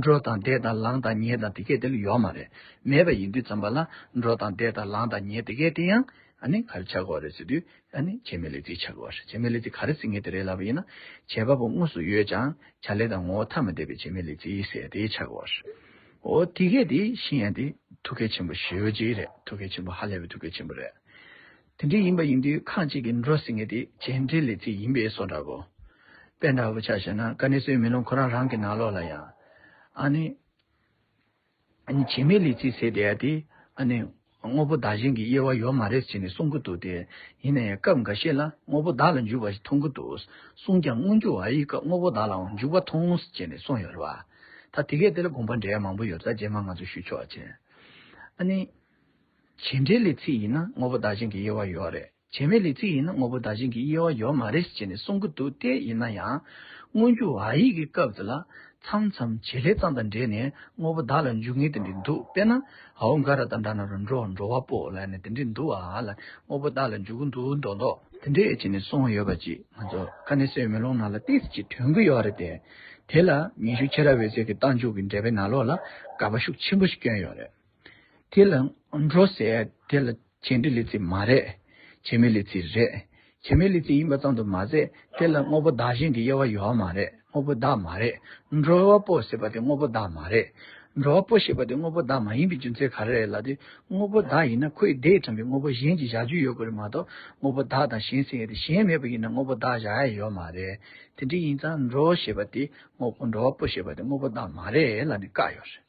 འགྲོ་དང་བསྡད་དང་ལངས་དང་ཉལ་དང་དེ་གས་དེ་ལ་ཡོད་མ་རེད། མེད་པ་ཡིན་དུས་ཙམ་པ་ལ་འགྲོ་དང་བསྡད་དང་ལངས་དང་ཉལ་དེ་གས་དེ་ཡང་ཨ་ནི་ག་རེ་ཆགས་ཀྱི་ཡོད་རེད་ཟེར་དུས། ཨ་ནི་བྱེད་མེད་ལས་ཚིག་ཆགས་ཀྱི་ཡོད་རེད། བྱེད་མེད་ལས་ཚིག་ག་རེ་ཟེར་མཁན་དེ་རེད་ལབ་པ་ཡིན་ན། བྱེད་པ་པོ་དངོས་སུ་ཡོད་ཀྱང་བྱ་ལས་དང་ངོ་བོ་ཐ་མ་དད་པའི་བྱེད་མེད་ལས་ཚིག་ཟེར་དེ་ཆགས་ཀྱི་ཡོད་རེད། འོ་དེ་གས་དེ་ཤེས་ཡ་དེ་ཐུགས་གལ་ཆེན་པོ་ཞེ་པོ་ཅིག་རེད། ཐུགས་གལ་ཆེན་པོ། ཧ་ལས་པའི་ཐུགས་གལ་ཆེན་པོ་རེད། དེ་འདྲ་ཡིན་པ་ཡིན་དུས་ཁ་ཅིག་གིས་འགྲོ་ཟེར་མཁན་དེ་བྱེད་འབྲེལ་ལས་ཚིག་ཡིན་པའི་བཟོ་འདྲ་པོ། དཔེ་འདྲ་པོ་ཆ་བཞག་ན་ཀ་ནི་སུའི་མེ་ལོང་ཁོ་རང་རང་གི་ནང་ལོགས་ལ་ཡང་། ཨ་ནི། ཨ་ནི་བྱེད་མེད་ལས་ཚིག་ཟེར་བསྡད་ཡ་དེ། ཨ་ནི་དངོས་པོ་བདག་གཞན་གྱི་དབྱེ་བ་ཡོད་མ་རེད་ཟེར་ནས་གསུང་གི་འདུག་སྟེ། ཡིན་ན་ཡང་སྐབས་འགའ་ཤས་ལ་དངོས་པོ་བདག་ལ་འཇུག་པ་ཞིག་མཐོང་གི་འདུག། གསུངས་ཀྱང་སྔོན་འཇུག་བ་ཡི་སྐབས་དངོས་པོ་བདག་ལའང་འཇུག་པ་མཐོང་ཟེར་ནས་གསུངས་ཡོད་རེད་པ། ད་དེ་གས་དེ་ལ་དགོངས་པ་འགྲེལ་ཡ་མང་པོ་ཡོད། ད་རྗེས་མ་ང་ཚོ་ཞུ་ཆོག་པ་བྱས། ཨ་ནི། བྱེད་འབྲེལ་ལས་ཚིག་ཡིན་ན་དངོས་པོ་བདག་གཞན་གྱི་དབྱེ་བ་ཡོད་རེད། བྱེད་མེད་ལས་ཚིག་ཡིན་ན་དངོས་པོ་བདག་གཞན་གྱི་དབྱེ་བ་ཡོད་མ་རེད་ཅེས་ནས་གསུང་གི་འདུག། དེ་ཡིན་ན་ཡང་སྔོན་འཇུག་བ་ཡིག་གི་སྐབས་དེ་ལ་མཚམས་མཚམས་བྱེད་ལས་ཙམ་དང་འབྲེལ་ནས་དངོས་པོ་བདག་ལ་འཇུག་ངེས་དེ་འདྲ་འདུག། དཔེར་ན། འ་འོ་འ་ག་ར་བཏགས་འགྲ་ན་རོ་འགྲོ། འགྲོ་བ་པོ་ལབ་ནས་དེ་འདྲ་འདུག་ཨ་ལ། དངོས་པོ་བདག་ལ་འཇུག་གི་འདུག་མདོག་མདོག་དེ་འདྲ་བྱས་ནས་གསུངས་ཡོད་པ་ཅིག་ང་ཚོ་ཀ་ནི་སུའི་མེ་ལོང་ནང་ལ་ཏོག་ཙམ་ཅིག་ཐོན་གྱི་ཡོད་རེད་དེ། དེ་ལ་ཉན་ཤུགས་ཁྱེད་རང་འོད་ཟེར་གྱི་རྟགས་འཇུག་གི་འགྲེལ་པའི་ནང་ལོགས་ལ་དགག་པ་ཤུགས་ཆེན་པོ་ཞིག་བསྐྱོན་ཡོད་རེད། དེ་ལ་འགྲོ་ཟེར་དེ་ལ་བྱེད་འབྲེལ་ལས་ཚིག་མ་རེད། བྱེད་མེད་ལས་ཚིག་རེད། བྱེད་མེད་ལས་ཚིག་ཡིན་པ་ཙམ་དུ་མ་ཟད། དེ་ལ་དངོས་པོ་བདག་གཞན་གྱི་དབྱེ་བ་ཡོད་མ་རེད། དངོས་པོ་བདག་མ་རེད། འགྲོ་བ་པོ་ཟེར་བ་དེ་དངོས་པོ་བདག་མ་རེད། འགྲོ་བ་པོ་ཞེས་པ་དེ་དངོས་པོ་བདག་མ་ཡིན་པའི་རྒྱུ་མཚན་ག་རེ་རེད་ལབ་དུས། དངོས་པོ་བདག་ཡིན་ན་ཁོས་དེ་ཡི་དྲངས་པའི་དངོས་པོ་གཞན་གྱི་བཞག་རྒྱུ་ཡོད་དགོས་རེད་མ་གཏོགས། དངོས་པོ་བདག་དང་གཞན་ཟེར་ཡས་དེ་གཞན་མེད་པ་ཡིན་ན་དངོས་པོ་བདག་བཞག་ཡ་ཡོད་མ་རེད། དེ་འདྲ་ཡིན་ཙང་འགྲོ་ཞེས་པ་དེ་དངོས་པོ། འགྲོ་བ་པོ་ཞེས་པ་དེ་དངོས་པོ་བདག་མ་རེད་ལབ་ནས་བཀག་ཡོད་རེད།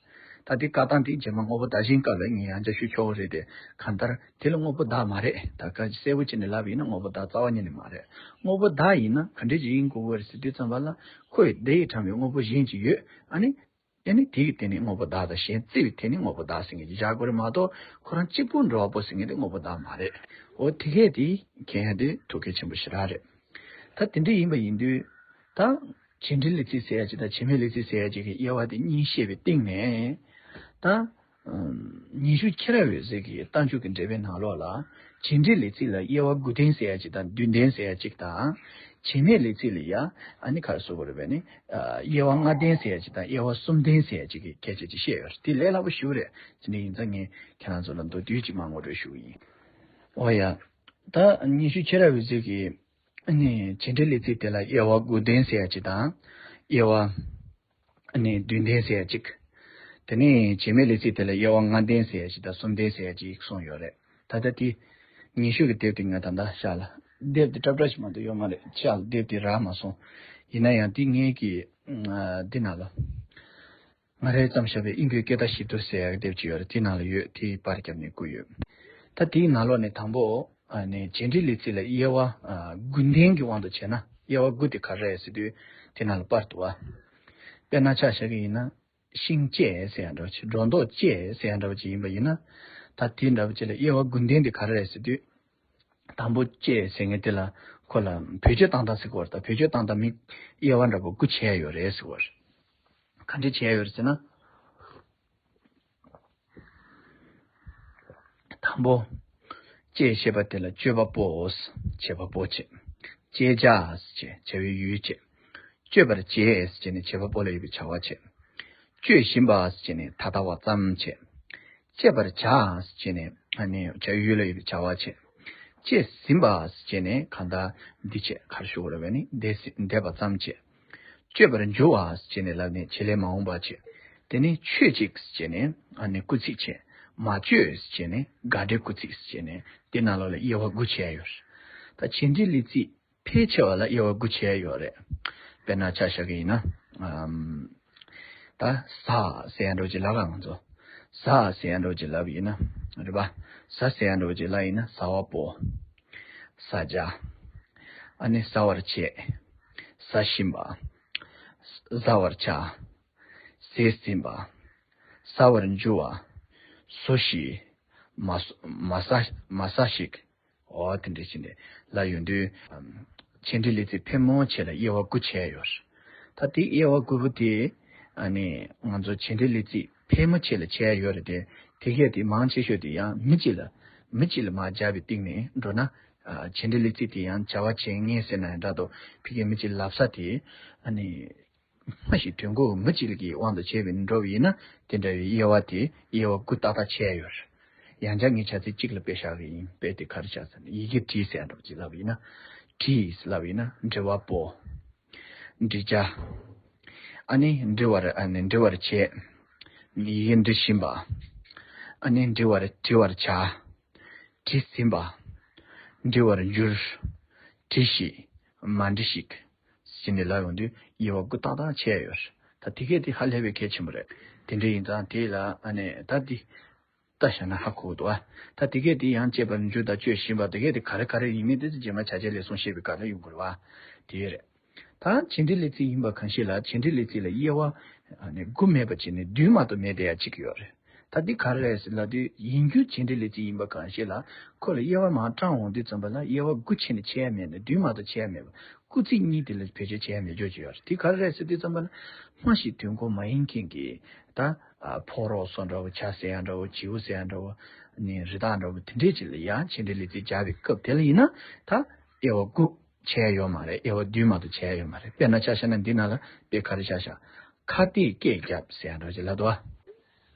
ད་དེ་བཀག་སྟངས་དེ་རྗེས་མ་དངོས་པོ་བདག་གཞན་སྐབས་ལ་ངས་ཡང་བསྐྱར་ཞུ་ཆོག་གི་རེད་དེ། གང་ལྟར་དེ་ལ་དངོས་པོ་བདག་མ་རེད། ད་ག་གསལ་པོ་བྱས་ནས་ལབ་པ་ཡིན་ན་དངོས་པོ་བདག་རྩ་བ་ཉིད་ནས་མ་རེད། དངོས་པོ་བདག་ཡིན་ན་ག་འདྲས་ཅིག་ཡིན་དགོས་ཀྱི་རེད་ཟེར་དུས་ཙམ་པ་ལ། ཁོས་དེ་ཡི་དྲངས་པའི་དངོས་པོ་གཞན་ཅིག་ཡོད། ཨ་ནི། ཨ་ནི་དེ་ཡི་དེ་ནི་དངོས་པོ་བདག་དང་གཞན་བརྩི་བའི་དེ་ནི་དངོས་པོ་བདག་ཟེར་མཁན་ཅིག་བཞག་དགོས་རེད་མ་གཏོགས། ཁོ་རང་གཅིག་པུ་འགྲོ་བ་པོ་ཟེར་མཁན་དེ་དངོས་པོ་བདག་མ་རེད། འོ་དེ་གས་དེ་མཁྱེན་ཡ་དེ་ཐུགས་གལ་ཆེན་པོ་ཞེ་དྲག་རེད། ད་དེ་འདྲ་ཡིན་པ་ཡིན་དུས། ད་བྱེད་འབྲེལ་ལས་ཚིག་ཟེར་ཡ་ཅིག་དང་བྱེད་མེད་ལས་ཚིག་ཟེར་ཡ་ཅིག་གི་དབྱེ་བ་དེ་གཉིས་བཤད་པའི་སྟེང་ནས། ད་ཉན་ཤུགས་ཁྱེད་རང་འོད་ཟེར་གྱི་རྟགས་འཇུག་གི་འགྲེལ་པའི་ནང་ལོགས་ལ། བྱེད་འབྲེལ་ལས་ཚིག་ལ་དབྱེ་བ་དགུ་ལྡན་ཟེར་ཡ་ཅིག་དང་བདུན་ལྡན་ཟེར་ཡ་ཅིག་དང་། བྱེད་མེད་ལས་ཚིག་ལ་ཡ། ཨ་ནི་ག་རེ་ཟེར་དགོས་རེད་པས་ནི། དབྱེ་བ་ལྔ་ལྡན་ཟེར་ཡ་ཅིག་དང་དབྱེ་བ་གསུམ་ལྡན་ཟེར་ཡ་ཅིག་གི་ཁྱད་ཆོས་ཅིག་བཤད་ཡོད་རེད། དེ་ལས་སླ་པོ་ཞེ་པོ་རེད། དེ་འདྲ་ཡིན་ཙང་ངས་ཁྱེད་རང་ཚོ་ལ་མདོར་བསྡུས་ཅིག་མར་ངོ་སྤྲོད་ཞུ་གི་ཡིན། འོ་ཡ། ད་ཉན་ཤུགས་ཁྱེད་རང་འོད་ཟེར་གྱི། ཨ་ནི་བྱེད་འབྲེལ་ལས་ཚིག་དེ་ལ་དབྱེ་བ་དགུ་ལྡན་ཟེར་ཡ་ཅིག་དང་། དབྱེ་བ། ཨ་ནི་བདུན་ལྡན་ཟེར་ཡ་ཅིག། དེ་ནས་བྱེད་མེད་ལས་ཚིག་དེ་ལ་དབྱེ་བ་ལྔ་ལྡན་ཟེར་ཡ་ཅིག་དང་གསུམ་ལྡན་ཟེར་ཡ་ཅིག་གསུངས་ཡོད་རེད། ད་ལྟ་དེ། ཉན་ཤུགས་ཀྱི་དེབ་དེ་ང་ད་ལྟ་ཤག་ལ། དེབ་དེ་སྲབ་སྲབ་ཞིག་མ་གཏོགས་ཡོད་མ་རེད། ཤག་ལ་དེབ་དེ་རག་མ་སོང་། ཡིན་ན་ཡང་དེ་ངེད་ཀྱི། ཨ། འདི་ནང་ལ། ང་རས་བརྩམས་བཞག་པའི་དབྱིན་བོད་སྐད་བརྡ་ཞིབ་ཏུ་ཟེར་ཡག་དེབ་ཅིག་ཡོད་རེད། དེའི་ནང་ལ་ཡོད། དེའི་པར་བརྒྱབ་ནས་བསྐུར་ཡོད། ད་དེའི་ནང་ལོགས་ནས་དང་པོ། ཨ་ནི་བྱེད་འབྲེལ་ལས་ཚིག་ལ་དབྱེ་བ། ཨ། དགུ་ལྡན་གྱི་དབང་དུ་བྱས་ན་དབྱེ་བ་དགུ་དེ་ག་རེ་རེད་ཟེར་དུས། དེ་ནང་ལ་པར་འདུག་བ། དཔེར་ན་ཆ་བཞག་གི་ཡིན་ན། ཤིང་བཅད་ཟེར་ཡག་འདྲ་བ་ཅིག། སྒྲོ་འདོགས་བཅད་ཟེར་ཡག་འདྲ་བ་ཅིག་ཡིན་པ་ཡིན་ན། ད་དེ་འདྲ་བ་ཅིག་ལ་དབྱེ་བ་དགུ་ལྡན་དེ་ག་རེ་རེད་ཟེར་དུས། དང་པོ་བཅད་ཟེར་མཁན་དེ་ལ་ཁོ་ལ་བེད་སྤྱོད་བཏང་སྟངས་ཟེར་གྱི་ཡོད་རེད། ད་བེད་སྤྱོད་བཏང་སྟངས་མི་དབྱེ་བ་འདྲ་པོ་དགུ་བྱས་ཡོད་རེད་ཟེར་གྱི་ཡོད་རེད། ག་འདྲ་བྱས་ཡོད་རེད་ཟེར་ན། དང་པོ། བཅད་ཅེས་པ་དེ་ལ་སྤྱོད་པ་པོ། བྱེད་པ་པོ་བྱས། བཅད་བྱ་ཟེར་བྱ་བའི་ཡུལ་བྱས། སྤྱོད་པར་བྱེད་ཟེར་ནས་བྱེད་པ་པོ་ལ་ཡོད་པའི་བྱ་བ་བྱས། སྤྱོད་བཞིན་པ་ཟེར་ནས་ད་ལྟ་བ་ཙམ་བྱས། སྤྱད་པར་བྱ་ཟེར་ནས་ཨ་ནི་བྱ་བའི་ཡུལ་ལ་ཡོད་པའི་བྱ་བ་བྱས། སྤྱད་ཟིན་པ་ཟེར་ནས་གང་ལྟར་འདི་བྱས། ག་རེ་ཞུ་དགོས་རེད་པས་ནི་འདས་ཟིན་འདས་པ་ཙམ་བྱས། སྤྱོད་པར་འགྱུར་བ་ཟེར་ནས་ལབ་ནས་བྱེད་ལས་མ་འོངས་པ་བྱས། དེ་ནས་ཆོད་ཅིག་ཟེར་ནས་ཨ་ནི་སྐུལ་ཚིག་བྱས། མ་བཅོས་བྱས་ནས་དགག་སྒྲའི་སྐུལ་ཚིག་བྱས་ནས་དེ་ནང་ལོགས་ལ་དབྱེ་བ་དགུ་ཕྱེ་ཡོད་རེད། ད་བྱེད་འབྲེལ་ལས་ཚིག་ཕལ་ཆེ་བ་ལ་དབྱེ་བ་དགུ་ཕྱེ་ཡོད་རེད། དཔེར་ན་ཆ་བཞག་གི་ཡིན་ན། ཨམ། ད་ཟ་ཟེར་ཡ་འདྲ་བོ་ཅིག་ལབ་ག་ང་ཚོ། ཟ་ཟེར་ཡ་འདྲ་བོ་ཅིག་ལབ་ཡིན་ན། རེད་པ། ཟ་ཟེར་ཡ་འདྲ་བོ་ཅིག་ལབ་ཡིན་ན་ཟ་བ་པོ། ཟ་བྱ། ཨ་ནི་ཟ་བར་བྱེད། ཟ་བཞིན་པ། ཟ་བར་བྱ། ཟས་ཟིན་པ། ཟ་བར་འཇུ་བ། ཟོ་ཞིག་མ་ཟ་མ་ཟ་མ་ཟ་ཞིག་འོ་དེ་འདྲ་ཞིག་འདྲ་ལབ་ཡོང་དུས། ཨམ། བྱེད་འབྲེལ་ལས་ཚིག་ཕལ་མོ་ཆེ་ལ་དབྱེ་བ་དགུ་ཕྱེ་ཡོད་རེད། ད་དེ་དབྱེ་བ་དགུ་པོ་དེ། ཨ་ནི་ང་ཚོ་བྱེད་འབྲེལ་ལས་ཚིག་ཕལ་མོ་ཆེ་ལ་ཕྱེ་ཡ་ཡོད་རེད་དེ། དེ་གས་དེ་མང་ཆེ་ཤོས་དེ་ཡང་མི་གཅིག་ལ། མི་གཅིག་ལ་མར་སྦྱར་བའི་སྟེང་ནས་འགྲོ་ན། ཨ། བྱེད་འབྲེལ་ལས་ཚིག་དེ་ཡང་བྱ་བ་བྱེད་མཁན་ཟེར་ན་ཡང་འདྲ་འདུག་ཕ་གིའི་མི་གཅིག་ལབ་ས་དེ། ཨ་ནི། སྨྲ་ཞིང་དོན་གོ་མི་གཅིག་གི་དབང་དུ་བྱས་པའི་འགྲོ་བ་ཡིན་ན་དེ་འདྲ་བའི་དབྱེ་བ་དེ་དབྱེ་བ་དགུ་ཏག་ཏག་ཕྱེ་ཡོད་རེད། ཡང་བསྐྱར་ངས་བྱ་ཚིག་གཅིག་ལ་དཔེ་བཞག་གི་ཡིན། དཔེ་དེ་ག་རེ་བྱ་ཟེར་ན་ཡི་གེ་བྲིས་ཟེར་ཡ་འདྲ་བོ་ཅིག་ལབ་ཡིན་ན། བྲིས་ལབ་ཡིན་ན་འབྲི་བ་པོ། འབྲི་བྱ། ཨ་ནི་འབྲི་བར་ཨ་ནི་འབྲི་བར་བྱེད། ཡི་གེ་འབྲི་བཞིན་པ། ཨ་ནི་འབྲི་བར་བྲི་བར་བྱ། བྲིས་ཟིན་པ། འབྲི་བར་འགྱུར། བྲིས་ཤིག་མ་འབྲི་ཞིག་ཟེར་ནས་ལབ་ཡོང་དུས་དབྱེ་བ་དགུ་ཏག་ཏག་ཕྱེ་ཡོད་རེད། ད་དེ་གས་དེ་ཧ་ལས་པའི་གལ་ཆེན་པོ་རེད། དེ་འདྲ་ཡིན་ཙང་དེ་ལ་ཨ་ནི་ད་འདི། ལྟ་བྱས་ན་ཧ་གོ་གི་འདུག་ཨ། ད་དེ་གས་དེ་ཡང་བཅད་པར་འཇུག་དང་བཅོས་བཞིན་པ་དེ་གས་དེ་ག་རེ་ག་རེ་ཡིན་མིན་དེ་ཚོ་རྗེས་མ་བྱ་བྱེད་ལས་གསུངས་བཤད་པའི་སྐབས་ལ་ཡོང་གི་རེད་བ། དེ་རེད། ད་བྱེད་འབྲེལ་ལས་ཚིག་ཡིན་པ་གང་ཞིག་ལ་བྱེད་འབྲེལ་ལས་ཚིག་ལ་དབྱེ་བ་ཨ་ནི་དགུ་མེད་པ་བྱས་ནས་བདུན་མ་གཏོགས་མེད་བསྡད་ཡ་གཅིག་ཡོད་རེད། ད་འདི་ག་རེ་རེད་ཟེར་ལབ་དུས་ཡིན་རྒྱུ་བྱེད་འབྲེལ་ལས་ཚིག་ཡིན་པ་གང་ཞིག་ལ་ཁོ་ལ་དབྱེ་བ་མར་བགྲངས་འོང་དུས་ཙམ་པ་ལ་དབྱེ་བ་དགུ་ཕྱེ་ནས་ཕྱེ་ཡ་མེད་ནས་བདུན་མ་གཏོགས་ཕྱེ་ཡ་མེད་པ། སྐུལ་ཚིག་གཉིས་དེ་ལ་བེད་སྤྱོད་བྱས་མེད་ཆོག་ཅིག་ཡོད་རེད། དེ་ག་རེ་རེད་ཟེར་དུས་ཙམ་པ་ལ་སྨྲ་ཞིང་དོན་གོ་མ་ཡིན་མཁན་གྱི་ད་ཕོ་རོག་སོགས་འདྲ་བོ་བྱ་ཟེར་ཡ་འདྲ་བོ་བྱིའུ་ཟེར་ཡ་འདྲ་བོ་ནི་རི་དྭགས་འདྲ་བོ་དེ་འདྲས་ཅིག་ལ་ཡང་བྱེད་འབྲེལ་ལས་ཚིག་སྦྱར་བའི་སྐབས་དེ་ལ་ཡིན་ན་ད་དབྱེ་བ་དགུ་བྱས་ཡོད་མ་རེད། དབྱེ་བ་བདུན་མ་གཏོགས་བྱས་ཡོད་མ་རེད། དཔེར་ན་ཆ་བཞག་ན་འདི་ནང་ལ་དཔེ་ག་རེ་བཞག་བཞག་ཁ་གཏད་སྐད་བརྒྱབ་ཟེར་ཡ་འདྲ་བོ་ཅིག་ལབ་འདུག་བ།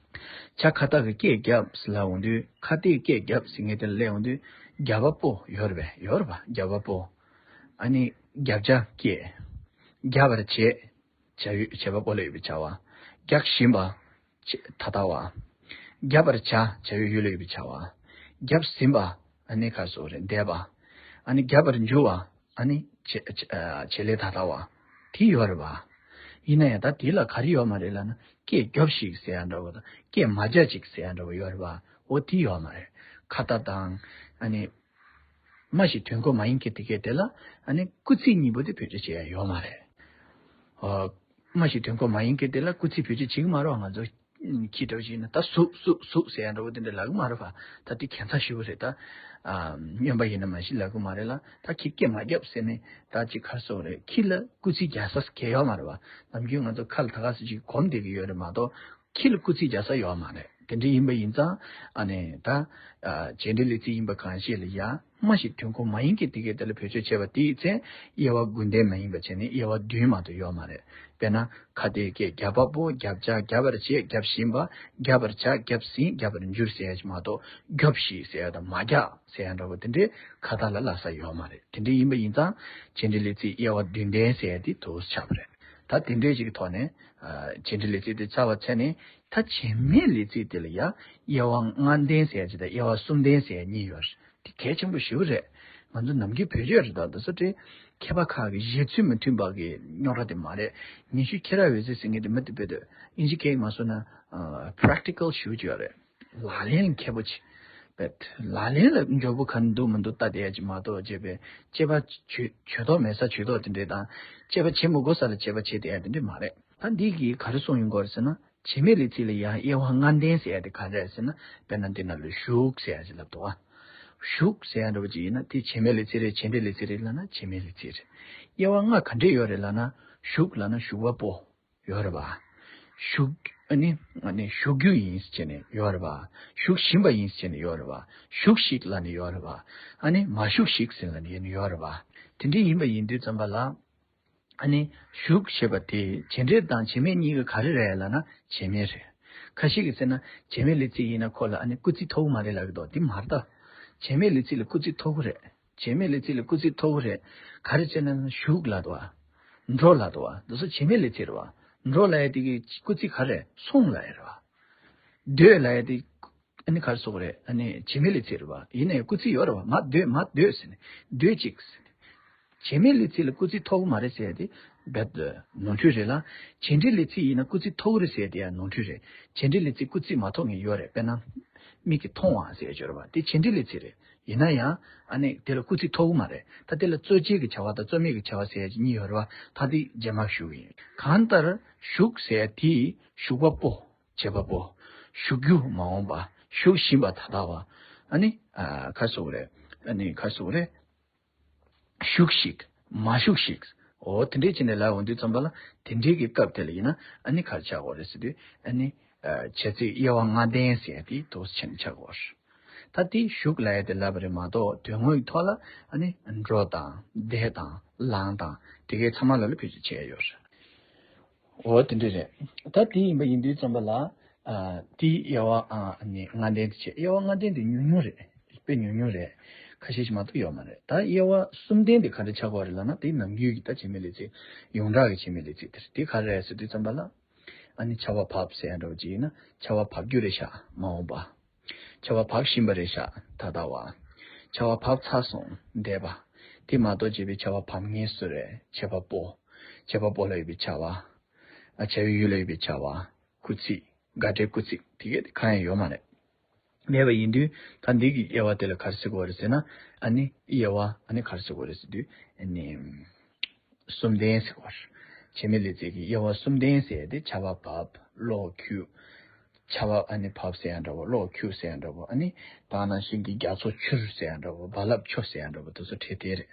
བྱ་ཁ་བཏགས་ཀྱི་སྐད་བརྒྱབ་ཟེར་ལབ་འོང་དུས་ཁ་གཏད་སྐད་བརྒྱབ་ཟེར་མཁན་དེ་ལ་སླེབས་འོང་དུས་རྒྱབ་པ་པོ་ཡོད་རེད་པས། ཡོད་རེད་པ་རྒྱབ་པ་པོ། ཨ་ནི་རྒྱབ་བྱ་སྐད། རྒྱབ་པར་བྱེད། བྱ་ཡུལ་བྱེད་པ་པོ་ལ་ཡོད་པའི་བྱ་བ། རྒྱག་བཞིན་པ། བྱེད་ད་ལྟ་བ། རྒྱབ་པར་བྱ་བྱ་ཡུལ་ཡུལ་ལ་ཡོད་པའི་བྱ་བ། རྒྱབ་ཟིན་པ། ཨ་ནི་ག་རེ་ཟེར་དགོས་རེད་འདས་པ། ཨ་ནི་རྒྱབ་པར་འགྱུར་བ། ཨ་ནི་བྱེད་བྱེད་ལས་ད་ལྟ་བ། དེ་ཡོད་རེད་པ། ཡིན་ན་ཡང་ད་དེ་ལ་ག་རེ་ཡོད་མ་རེད་ལབ་ན་སྐད་རྒྱོབ་ཤིག་ཟེར་ཡ་འདྲ་བོ་དང་སྐད་མ་རྒྱག་ཅིག་ཟེར་ཡ་འདྲ་བོ་ཡོད་རེད་པ། འོ་དེ་ཡོད་མ་རེད། ཁ་བཏགས་དང་ཨ་ནི། སྨྲ་ཞིང་དོན་གོ་མ་ཡིན་མཁན་དེ་གས་དེ་ལ་ཨ་ནི་སྐུལ་ཚིག་གཉིས་པོ་དེ་བེད་སྤྱོད་བྱེད་ཡ་ཡོད་མ་རེད། ཨོ། སྨྲ་ཞིང་དོན་གོ་མ་ཡིན་མཁན་དེ་ལ་སྐུལ་ཚིག་བེད་སྤྱོད་བྱེད་ཀྱི་མ་རེད་པ། ང་ཚོ་ཁྱི་འདྲ་བོ་ཞིག་ཡིན་ན་ད་ཟུག་ཟུག་ཟུག་ཟེར་ཡ་འདྲ་བོ་དེ་འདྲ་ལབ་ཀྱི་མ་རེད་པ། ད་དེ་གན་ཚ་ཞེ་པོ་རེད་ད། ཨ། སྨྱོན་པ་ཡིན་ན་མ་གཞི་ལབ་ཀྱི་མ་རེད་ལ། ད་ཁྱི་སྐད་མ་རྒྱབ་ཟེར་ནས་ད་ཅིག་ག་རེ་ཟེར་དགོས་རེད། ཁྱི་ལ་སྐུལ་ཚིག་རྒྱག་ས་གང་ཡང་ཡོད་མ་རེད་པ། ནམ་རྒྱུན་ང་ཚོ་ཁ་ལ་ད་ག་ཟེ་ཅིག་གོམས་བསྡད་ཀྱི་ཡོད་རེད་མ་གཏོགས། ཁྱི་ལ་སྐུལ་ཚིག་རྒྱག་ས་ཡོད་མ་རེད། དེ་འདྲ་ཡིན་པ་ཡིན་ཙང་ཨ་ནི་ད། ཨ། བྱེད་འབྲེལ་ལས་ཚིག་ཡིན་པ་གང་ཞིག་ལ་ཡང་སྨྲ་ཞིང་དོན་གོ་མ་ཡིན་མཁན་དེ་གས་དེ་ལ་བེད་སྤྱོད་བྱས་པ་དེའི་ཚེ་དབྱེ་བ་དགུ་ལྡན་མ་ཡིན་པ་བྱས་ནས་དབྱེ་བ་བདུན་མ་གཏོགས་ཡོད་མ་རེད། དཔེར་ན་ཁ་གཏད་སྐད་རྒྱབ་པ་པོ་རྒྱབ་བྱ་རྒྱབ་པར་བྱེད་རྒྱབ་བཞིན་པ་རྒྱབ་པར་བྱ་རྒྱབ་ཟིན་རྒྱབ་པར་འགྱུར་ཟེར་ཡ་ཞིག་མ་གཏོགས་རྒྱོབ་ཤིག་ཟེར་ཡ་དང་མ་རྒྱག་ཟེར་ཡ་འདྲ་བོ་དེ་འདྲའི་ཁ་བཏགས་ལ་ལབ་ས་ཡོད་མ་རེད། དེ་འདྲ་ཡིན་པ་ཡིན་ཙང་བྱེད་འབྲེལ་ལས་ཚིག་དབྱེ་བ་བདུན་ལྡན་ཟེར་ཡ་དེ་དུ་ཆགས་པ་རེད། ད་དེ་འདྲའི་ཞིག་གི་ཐོག་ནས། ཨ། བྱེད་འབྲེལ་ལས་ཚིག་དེ་རྩ་བ་ཚད་ནས་ད་བྱེད་མེད་ལས་ཚིག་དེ་ལ་ཡང་དབྱེ་བ་ལྔ་ལྡན་ཟེར་ཡ་ཅིག་དང་དབྱེ་བ་གསུམ་ལྡན་ཟེར་ཡ་གཉིས་ཡོད་རེད། དེ་གལ་ཆེན་པོ་ཞེ་པོ་རེད། ང་ཚོ་ནམ་རྒྱུན་བོད་ཆས་རེད་ད་དེ་ཚོ་དེ་མཁས་པ་ཁག་གི་བཞེད་ཚུལ་མི་མཐུན་པ་གི་རྙོག་དྲ་དེ་མ་རེད། ཉི་ཤུ་ཁྱེད་རང་འོད་ཟེར་ཟེར་མཁན་དེ་མི་དེ་བོད་དུ་ཨིན་ཇི་སྐད་མ་སོང་ན་ཨ། practical་ཞེ་པོ་ཅིག་ཡོད་རེད། ལག་ལེན་ལ་མཁས་པོ་ཅིག་བེད། ལག་ལེན་ལ་འཇོན་པོ་ག་འདུག་མི་འདུག་ལྟ་བསྡད་ཡ་ཅིག་མ་གཏོགས་བྱས་པའི་དཔྱད་པ་བྱེད་བྱེད་ཐོག་མེད་ས་བྱེད་ཐོག་དེ་འདྲས་དང་དཔྱད་པ་བྱེད་མི་དགོས་ས་ལ་དཔྱད་པ་བྱེད་བསྡད་ཡ་དེ་འདྲས་མ་རེད། ད་འདི་གིས་ག་རེ་གསུངས་ཡོང་གི་ཡོད་རེད་ཟེར་ན་བྱེད་མེད་ལས་ཚིག་ལ་ཡང་དབྱེ་བ་ལྔ་ལྡན་ཟེར་ཡ་དེ་ག་རེ་རེད་ཟེར་ན་དཔེར་ན་འདི་ནང་ལ་ཞུགས་ཟེར་ཡ་ཅིག་ལབ་འདུག་བ། ཞུགས་ཟེར་ཡ་འདྲ་བོ་ཅིག་ཡིན་ན་དེ་བྱེད་མེད་ལས་ཚིག་རེད་བྱེད་འབྲེལ་ལས་ཚིག་རེད་ལབ་ན་བྱེད་མེད་ལས་ཚིག་རེད། དབྱེ་བ་ལྔ་ག་འདྲས་ཡོད་རེད་ལབ་ན་ཞུགས་ལབ་ན་ཞུགས་པ་པོ། ཡོད་རེད་པ། ཞུགས། ཨ་ནི། ཨ་ནི་ཞུགས་རྒྱུ་ཡིན་ཟེར་ནས་ཡོད་རེད་པ། ཞུགས་བཞིན་པ་ཡིན་ཟེར་ནས་ཡོད་རེད་པ། ཞུགས་ཤིག་ལབ་ནས་ཡོད་རེད་པ། ཨ་ནི་མ་ཞུགས་ཤིག་ཟེར་ལབ་ནས་ཡོད་རེད་པ། དེ་འདྲ་ཡིན་པ་ཡིན་དུས་ཙམ་པ་ལ། ཨ་ནི་ཞུགས་ཞེས་པ་དེ་བྱེད་འབྲེལ་དང་བྱེད་མེད་གཉིས་ཀ་ག་རེ་རེད་ལབ་ན་བྱེད་མེད་རེད། ཁ་ཤས་ཀྱིས་ཟེར་ན་བྱེད་མེད་ལས་ཚིག་ཡིན་ན་ཁོ་ལ་ཨ་ནི་སྐུལ་ཚིག་ཐོབ་ཀྱི་མ་རེད་ལབ་ཀྱི་འདུག་དེ་མ་རེད་ད། བྱེད་མེད་ལས་ཚིག་ལ་སྐུལ་ཚིག་ཐོབ་ཀྱི་རེད། བྱེད་མེད་ལས་ཚིག་ལ་སྐུལ་ཚིག་ཐོབ་ཀྱི་རེད། ག་རེ་བྱས་ན་ཞུགས་ལབ་འདུག་བ། འགྲོ་ལབ་འདུག་བ། འདི་ཚོ་བྱེད་མེད་ལས་ཚིག་རེད་བ། འགྲོ་ལབ་ཡ་དེ་གི་སྐུལ་ཚིག་ག་རེ་སོང་ལབ་ཡ་རེད་བ། སྡོད་ལབ་ཡ་དེ་ ཨ་ནི་ག་རེ་ཟེར་དགོས་རེད། ཨ་ནི་བྱེད་མེད་ལས་ཚིག་རེད་བ། ཡིན་ནའི་སྐུལ་ཚིག་ཡོད་རེད་བ། མར་སྡོད། མར་སྡོད་ཟེར་ནས། སྡོད་ཅིག་ཟེར་ནས། བྱེད་མེད་ལས་ཚིག་ལ་སྐུལ་ཚིག་ཐོབ་ཀྱི་མ་རེད་ཟེར་ཡ་དེ་རྦད་དེ་ནོར་འཁྲུལ་རེད་ལ། བྱེད་འབྲེལ་ལས་ཚིག་ཡིན་ན་སྐུལ་ཚིག་ཐོབ་ཀྱི་རེད་ཟེར་ཡ་དེ་ཡང་ནོར་འཁྲུལ་རེད། བྱེད་འབྲེལ་ལས་ཚིག་སྐུལ་ཚིག་མ་ཐོབ་མཁན་ཡོད་རེད། དཔེར་ན། མིག་གིས་མཐོང་བ་ཟེར་ཡ་ཅིག་ཡོད་རེད་བ། དེ་བྱེད་འབྲེལ་ལས་ཚིག་རེད། ཡིན་ན་ཡང་ཨ་ནི་དེ་ལ་སྐུལ་ཚིག་ཐོབ་ཀྱི་མ་རེད། ད་དེ་ལ་རྩོད་བྱེད་ཀྱི་བྱ་བ་དང་རྩོད་མེད་ཀྱི་བྱ་བ་ཟེར་ཡ་ཅིག་གཉིས་ཡོད་རེད་བ། ད་དེ་རྗེས་མ་ཞུ་གི་ཡིན། གང་ལྟར་ཞུགས་ཟེར་ཡ་དེ་ཞུགས་པ་པོ། བྱེད་པ་པོ། ཞུགས་རྒྱུ་མ་འོངས་པ། ཞུགས་བཞིན་པ་ད་ལྟ་བ། ཨ་ནི་ཨ་ག་རེ་ཟེར་དགོས་རེད། ཨ་ནི་ག་རེ་ཟེར་དགོས་རེད། ཞུགས་ཤིག་མ་ཞུགས་ཤིག་འོ་དེ་འདྲས་བྱས་ནས་ལབ་འོང་དུས་ཙམ་པ་ལ། དེ་འདྲས་ཀྱི་སྐབས་དེ་ལ་ཡིན་ན་ཨ་ནི་ག་རེ་ཆགས་དགོས་རེད་ཟེར་དུས། ཨ་ནི་ཨ་བྱ་ཚིག་དབྱེ་བ་ལྔ་ལྡན་ཟེར་ཡ་དེ་འདུག་སེ་བྱས་ནས་ཆགས་དགོས་རེད། ད་དེ་ཞུགས་ལབ་ཡ་དེ་ལབ་པ་རེད་མ་གཏོགས། དོན་དངོས་ཀྱི་ཐོག་ལ་ཨ་ནི་འགྲོ་དང་བསྡད་དང་ལངས་དང་དེ་གའི་ཚང་མ་ལ་ལ་བེད་སྤྱོད་བྱས་ཡོད་རེད། འོ་དེ་འདྲ་རེད། ད་དེ་ཡིན་པ་ཡིན་དུས་ཙམ་པ་ལ། ཨ་དེའི་དབྱེ་བ་ཨ་ནི་ལྔ་ལྡན་དེ་བྱས། དབྱེ་བ་ལྔ་ལྡན་དེ་ཉུང་ཉུང་རེད། དཔེ་ཉུང་ཉུང་རེད། ཁ་ཤས་ཤིག་མ་གཏོགས་ཡོད་མ་རེད། ད་དབྱེ་བ་གསུམ་ལྡན་དེ་ག་འདྲ་ཆགས་ཀྱི་ཡོད་རེད་ལབ་ན། དེ་ནམ་རྒྱུན་གྱི་ད་བྱེད་མེད་ལས་ཚིག་ཡོངས་གྲགས་ཀྱི་བྱེད་མེད་ལས་ཚིག་དེ་རེད། དེ་ག་རེ་རེད་ཟེར་དུས་ཙམ་པ་ལ། ཨ་ནི་བྱ་བ་བབས་ཟེར་ཡ་འདྲ་བོ་ཅིག་ཡིན་ན། བྱ་བ་བབས་རྒྱུ་རེད་ཤག་མ་འོངས་པ། བྱ་བ་བབས་བཞིན་པ་རེད་ཤག་ད་ལྟ་བ། བྱ་བ་བབས་ཚར་སོང་། འདས་པ། དེ་མ་གཏོགས་བྱེད་པའི་བྱ་བ་བབས་མཁན་སུ་རེད། བྱེད་པ་པོ། བྱེད་པ་པོ་ལ་ཡོད་པའི་བྱ་བ། ཨ་བྱ་བའི་ཡུལ་ལ་ཡོད་པའི་བྱ་བ། སྐུལ་ཚིག་དགག་སྒྲའི་སྐུལ་ཚིག་དེ་གས་དེ་གང་ཡང་ཡོད་མ་རེད། མེད་པ་ཡིན་དུས་ད་འདི་གི་དབྱེ་བ་དེ་ལ་ག་རེ་ཟེར་དགོས་རེད་ཟེར་ན། ཨ་ནི་དབྱེ་བ་ཨ་ནི་ག་རེ་ཟེར་དགོས་རེད་ཟེར་དུས། ཨ་ནི་གསུམ་ལྡན་ཟེར་དགོས་རེད། བྱེད་མེད་ལས་ཚིག་གི་དབྱེ་བ་གསུམ་ལྡན་ཟེར་ཡ་དེ་བྱ་བ་བབས། ཀློག་འཁྱུད། བྱ་བ་ཨ་ནི་བབས་ཟེར་ཡ་འདྲ་བོ། ཀློག་འཁྱུད་ཟེར་ཡ་འདྲ་བོ། ཨ་ནི་ད་ག་ནང་བཞིན་གྱི་རྒྱ་མཚོ་འཕྱུར་ཟེར་ཡ་འདྲ་བོ། རྦ་རླབས་འཕྱོ་ཟེར་ཡ་འདྲ་བོ། དེ་ཚོ་གྲས་དེ་རེད།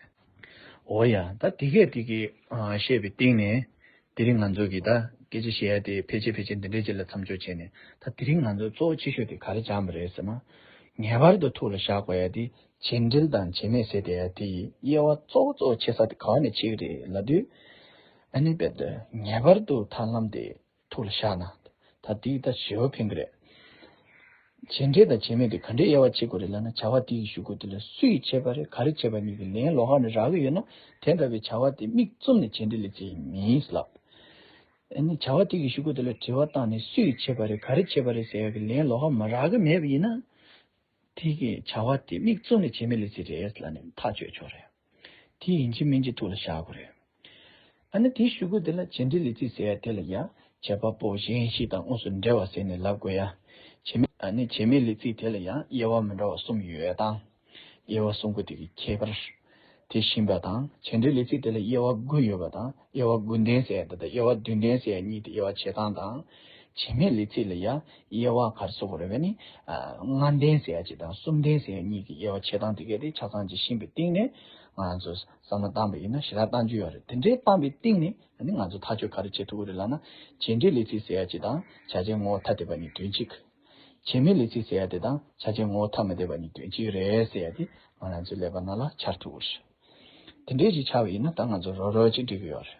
འོ་ཡ། ད་དེ་གས་དེ་གས་ཨ་བཤད་པའི་སྟེང་ནས། དེ་རིང་ང་ཚོ་གིས་ད་སྐད་ཆ་བཤད་ཡ་དེ་ཕལ་ཆེར་ཕལ་ཆེར་འདི་འདྲའི་ཅིག་ལ་མཚམས་འཇོག་བྱས་ནས། ད་དེ་རིང་ང་ཚོ་གཙོ་བོ་ཆེ་ཤོས་དེ་ག་རེ་སྦྱངས་པ་རེད་ཟེར་ན། ངེས་པར་དུ་ཐུགས་ལ་བཞག་དགོས་ཡ་དེ། བྱེད་འབྲེལ་དང་བྱེད་མེད་ཟེར་བསྡད་ཡ་དེ་ཡི་དབྱེ་བ་གཙོ་བོ་གཙོ་བོ་ཕྱེ་ས་དེ་ག་བ་ནས་ཕྱེ་གི་རེད་ལབ་དུས། ཨ་ནི་རྦད་དེ་ངེས་པར་དུ་ཐབས་ལམ་དེ་ཐུགས་ལ་བཞག་ན། ད་དེ་ད་ཞེ་པོ་ཕན་གི་རེད། བྱེད་འབྲེལ་དང་བྱེད་མེད་དེ་ག་འདྲའི་དབྱེ་བ་ཕྱེ་དགོས་རེད་ལབ་ན། བྱ་བ་དེ་ཡི་གཞུག་གུ་དེ་ལ་སུ་ཡིས་བྱས་པ་རེད། ག་རེ་བྱས་པ་གཉིས་ཀྱི་ལན་ལོགས་ཀ་ནས་རག་གི་ཡོད་ན། དེ་འདྲ་བའི་བྱ་བ་དེ་དམིགས་བཙུམ་ནས་བྱེད་འབྲེལ་ལས་ཚིག་མིན་ལབ། ཨ་ནི་བྱ་བ་དེ་གི་གཞུག་གུ་དེ་ལ་དྲི་བ་བཏང་ནས་སུ་ཡིས་བྱས་པ་རེད། ག་རེ་བྱས་པ་རེད་ཟེར་ཡག་གི་ལན་ལོགས་ཀ་མ་རག་གི་མེད་པ་ཡིན་ན། དེ་གི་བྱ་བ་དེ་དམིགས་བཙུམ་ནས་བྱེད་མེད་ལས་ཚིག་རེད་ལབ་ནས་ཐག་གཅོད་ཆོག་རེད། དེ་ཡིན་གཅིག་མིན་གཅིག་ཐུགས་ལ་བཞག་དགོས་རེད། ཨ་ནི་དེའི་གཞུག་གུ་དེ་ལ་བྱེད་འབྲེལ་ལས་ཚིག་ཟེར་ཡ་དེ་ལ་ཡང་བྱེད་པ་པོ་གཞན་བཞི་དང་དངོས་སུ་འབྲེལ་བ་ཟེར་ནས་ལབ་དགོས་ཡ། བྱེད་མེད། ཨ་ནི་བྱེད་མེད་ལས་ཚིག་དེ་ལ་ཡང་དབྱེ་བ་མི་འདྲ་བ་གསུམ་ཡོད་དང་། དབྱེ་བ་གསུམ་པོ་དེ་གི་ཁྱད་པར། དེ་བཞིན་པ་དང་། བྱེད་འབྲེལ་ལས་ཚིག་དེ་ལ་དབྱེ་བ་དགུ་ཡོད་པ་དང་། དབྱེ་བ་དགུ་ལྡན་ཟེར་ཡ་དེ་དང་། དབྱེ་བ་བདུན་ལྡན་ཟེར་ཡ་གཉིས་དེ་དབྱེ་བ་ཕྱེ་སྟངས་དང་། བྱེད་མེད་ལས་ཚིག་ལ་ཡང་དབྱེ་བ་ག་རེ་ཟེར་དགོས་རེད་པས་ནི། ཨ་ལྔ་ལྡན་ཟེར་ཡ་གཅིག་དང་གསུམ་ལྡན་ཟེར་ཡ་གཉིས་ཀྱི་དབྱེ་བ་ཕྱེ་སྟངས་དེ་གས་དེ་ཆ་ཚང་ཅིག་ཤེས་པའི་སྟེང་ནས། ང་ཚོ་བསམ་བློ་བཏང་པ་ཡིན་ན་ཞེ་དྲག་བཏང་རྒྱུ་ཡོད་རེད། དེ་འདྲའི་བཏང་པའི་སྟེང་ནས་ཨ་ནི་ང་ཚོ་ཐག་གཅོད་ག་རེ་བྱེད་ཐུབ་ཀྱི་རེད་ལབ་ན། བྱེད་འབྲེལ་ལས་ཚིག་ཟེར་ཡ་གཅིག་དང་བྱ་བྱེད་ངོ་བོ་ཐ་དད་པ་གཉིས་དོན་གཅིག། བྱེད་མེད་ལས་ཚིག་ཟེར་ཡ་དེ་དང་བྱ་བྱེད་ངོ་བོ་ཐ་མི་དད་པ་གཉིས་དོན་གཅིག་རེད་ཟེར་ཡ་དེ་ང་རང་ཚོའི་ཀླད་པ་ནང་ལ་འཆར་ཐུབ་ཀྱི་རེད། དེ་འདྲའི་ཅིག་ཆགས་པ་ཡིན་ན་ད་ང་ཚོ་རོབ་རོབ་ཅིག་འགྲིག་གི་ཡོད་རེད།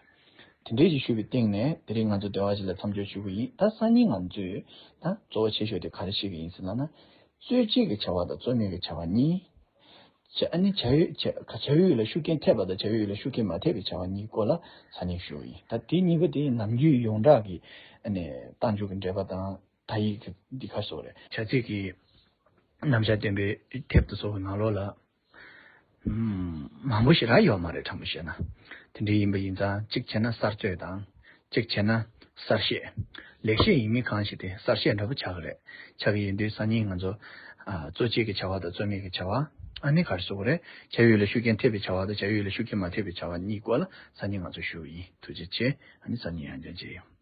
དེ་འདྲའི་ཅིག་ཞུས་པའི་སྟེང་ནས་དེ་རིང་ང་ཚོ་འདི་བ་ཅིག་ལ་མཚམས་འཇོག་ཞུ་གི་ཡིན། ད་སང་ཉིན་ང་ཚོས་ད་གཙོ་བོ་ཆེ་ཤོས་དེ་ག་རེ་བཤད་ཀྱི་ཡིན་ཟེར་ལབ་ན། རྩོད་བྱེད་ཀྱི་བྱ་བ་དང་རྩོད་མེད་ཀྱི་བྱ་བ་གཉིས། བྱ་ཨ་ནི་བྱ་ཡུལ་བྱ་བྱ་བའི་ཡུལ་ལ་ཤུགས་རྐྱེན་ཐེབས་པ་དང་བྱ་བའི་ཡུལ་ལ་ཤུགས་རྐྱེན་མ་ཐེབས་པའི་བྱ་བ་གཉིས་སྐོར་ལ་སང་ཉིན་ཞུ་གི་ཡིན། ད་དེ་གཉིས་པོ་དེ་ནམ་རྒྱུན་ཡོངས་གྲགས་ཀྱི་ཨ་ནི་རྟགས་འཇུག་གི་འགྲེལ་པ་དང་། དག་ཡིག་གི་འདི་ག་རེ་ཟེར་དགོས་རེད། བྱ་ཚིག་གི་རྣམ་གཞག་བསྟན་པའི་དེབ་དེ་ཚོ་གི་ནང་ལོགས་ལ། ཨམ། མང་པོ་ཞེ་དྲག་ཡོད་མ་རེད། དྲང་པོ་བཤད་ན། དེ་འདྲ་ཡིན་པ་ཡིན་ཙང་གཅིག་བྱས་ན་གསར་རྩོད་དང་། གཅིག་བྱས་ན་གསར་བཤད། ལེགས་བཤད་ཡིན་མིན་གང་ཞིག་དེ་གསར་བཤད་འདྲ་པོ་ཆགས་ཀྱི་རེད། ཆགས་ཀྱི་ཡིན་དུས་སང་ཉིན་ང་ཚོ། ཨ། རྩོད་བྱེད་ཀྱི་བྱ་བ་དང་རྩོད་མེད་ཀྱི་བྱ་བ། ཨ་ནི་ག་རེ་ཟེར་དགོས་རེད། བྱ་ཡུལ་ལ་ཤུགས་རྐྱེན་ཐེབས་པའི་བྱ་བ་དང་བྱ་ཡུལ་ལ་ཤུགས་རྐྱེན་མ་ཐེབས་པའི་བྱ་བ་གཉིས་སྐོར་ལ་སང་ཉིན་ང་ཚོ་ཞུ་གི་ཡིན། ཐུགས་རྗེ་ཆེ། ཨ་ནི་སང་ཉིན་ཡང་བསྐྱར་མཇལ་ཡོང་།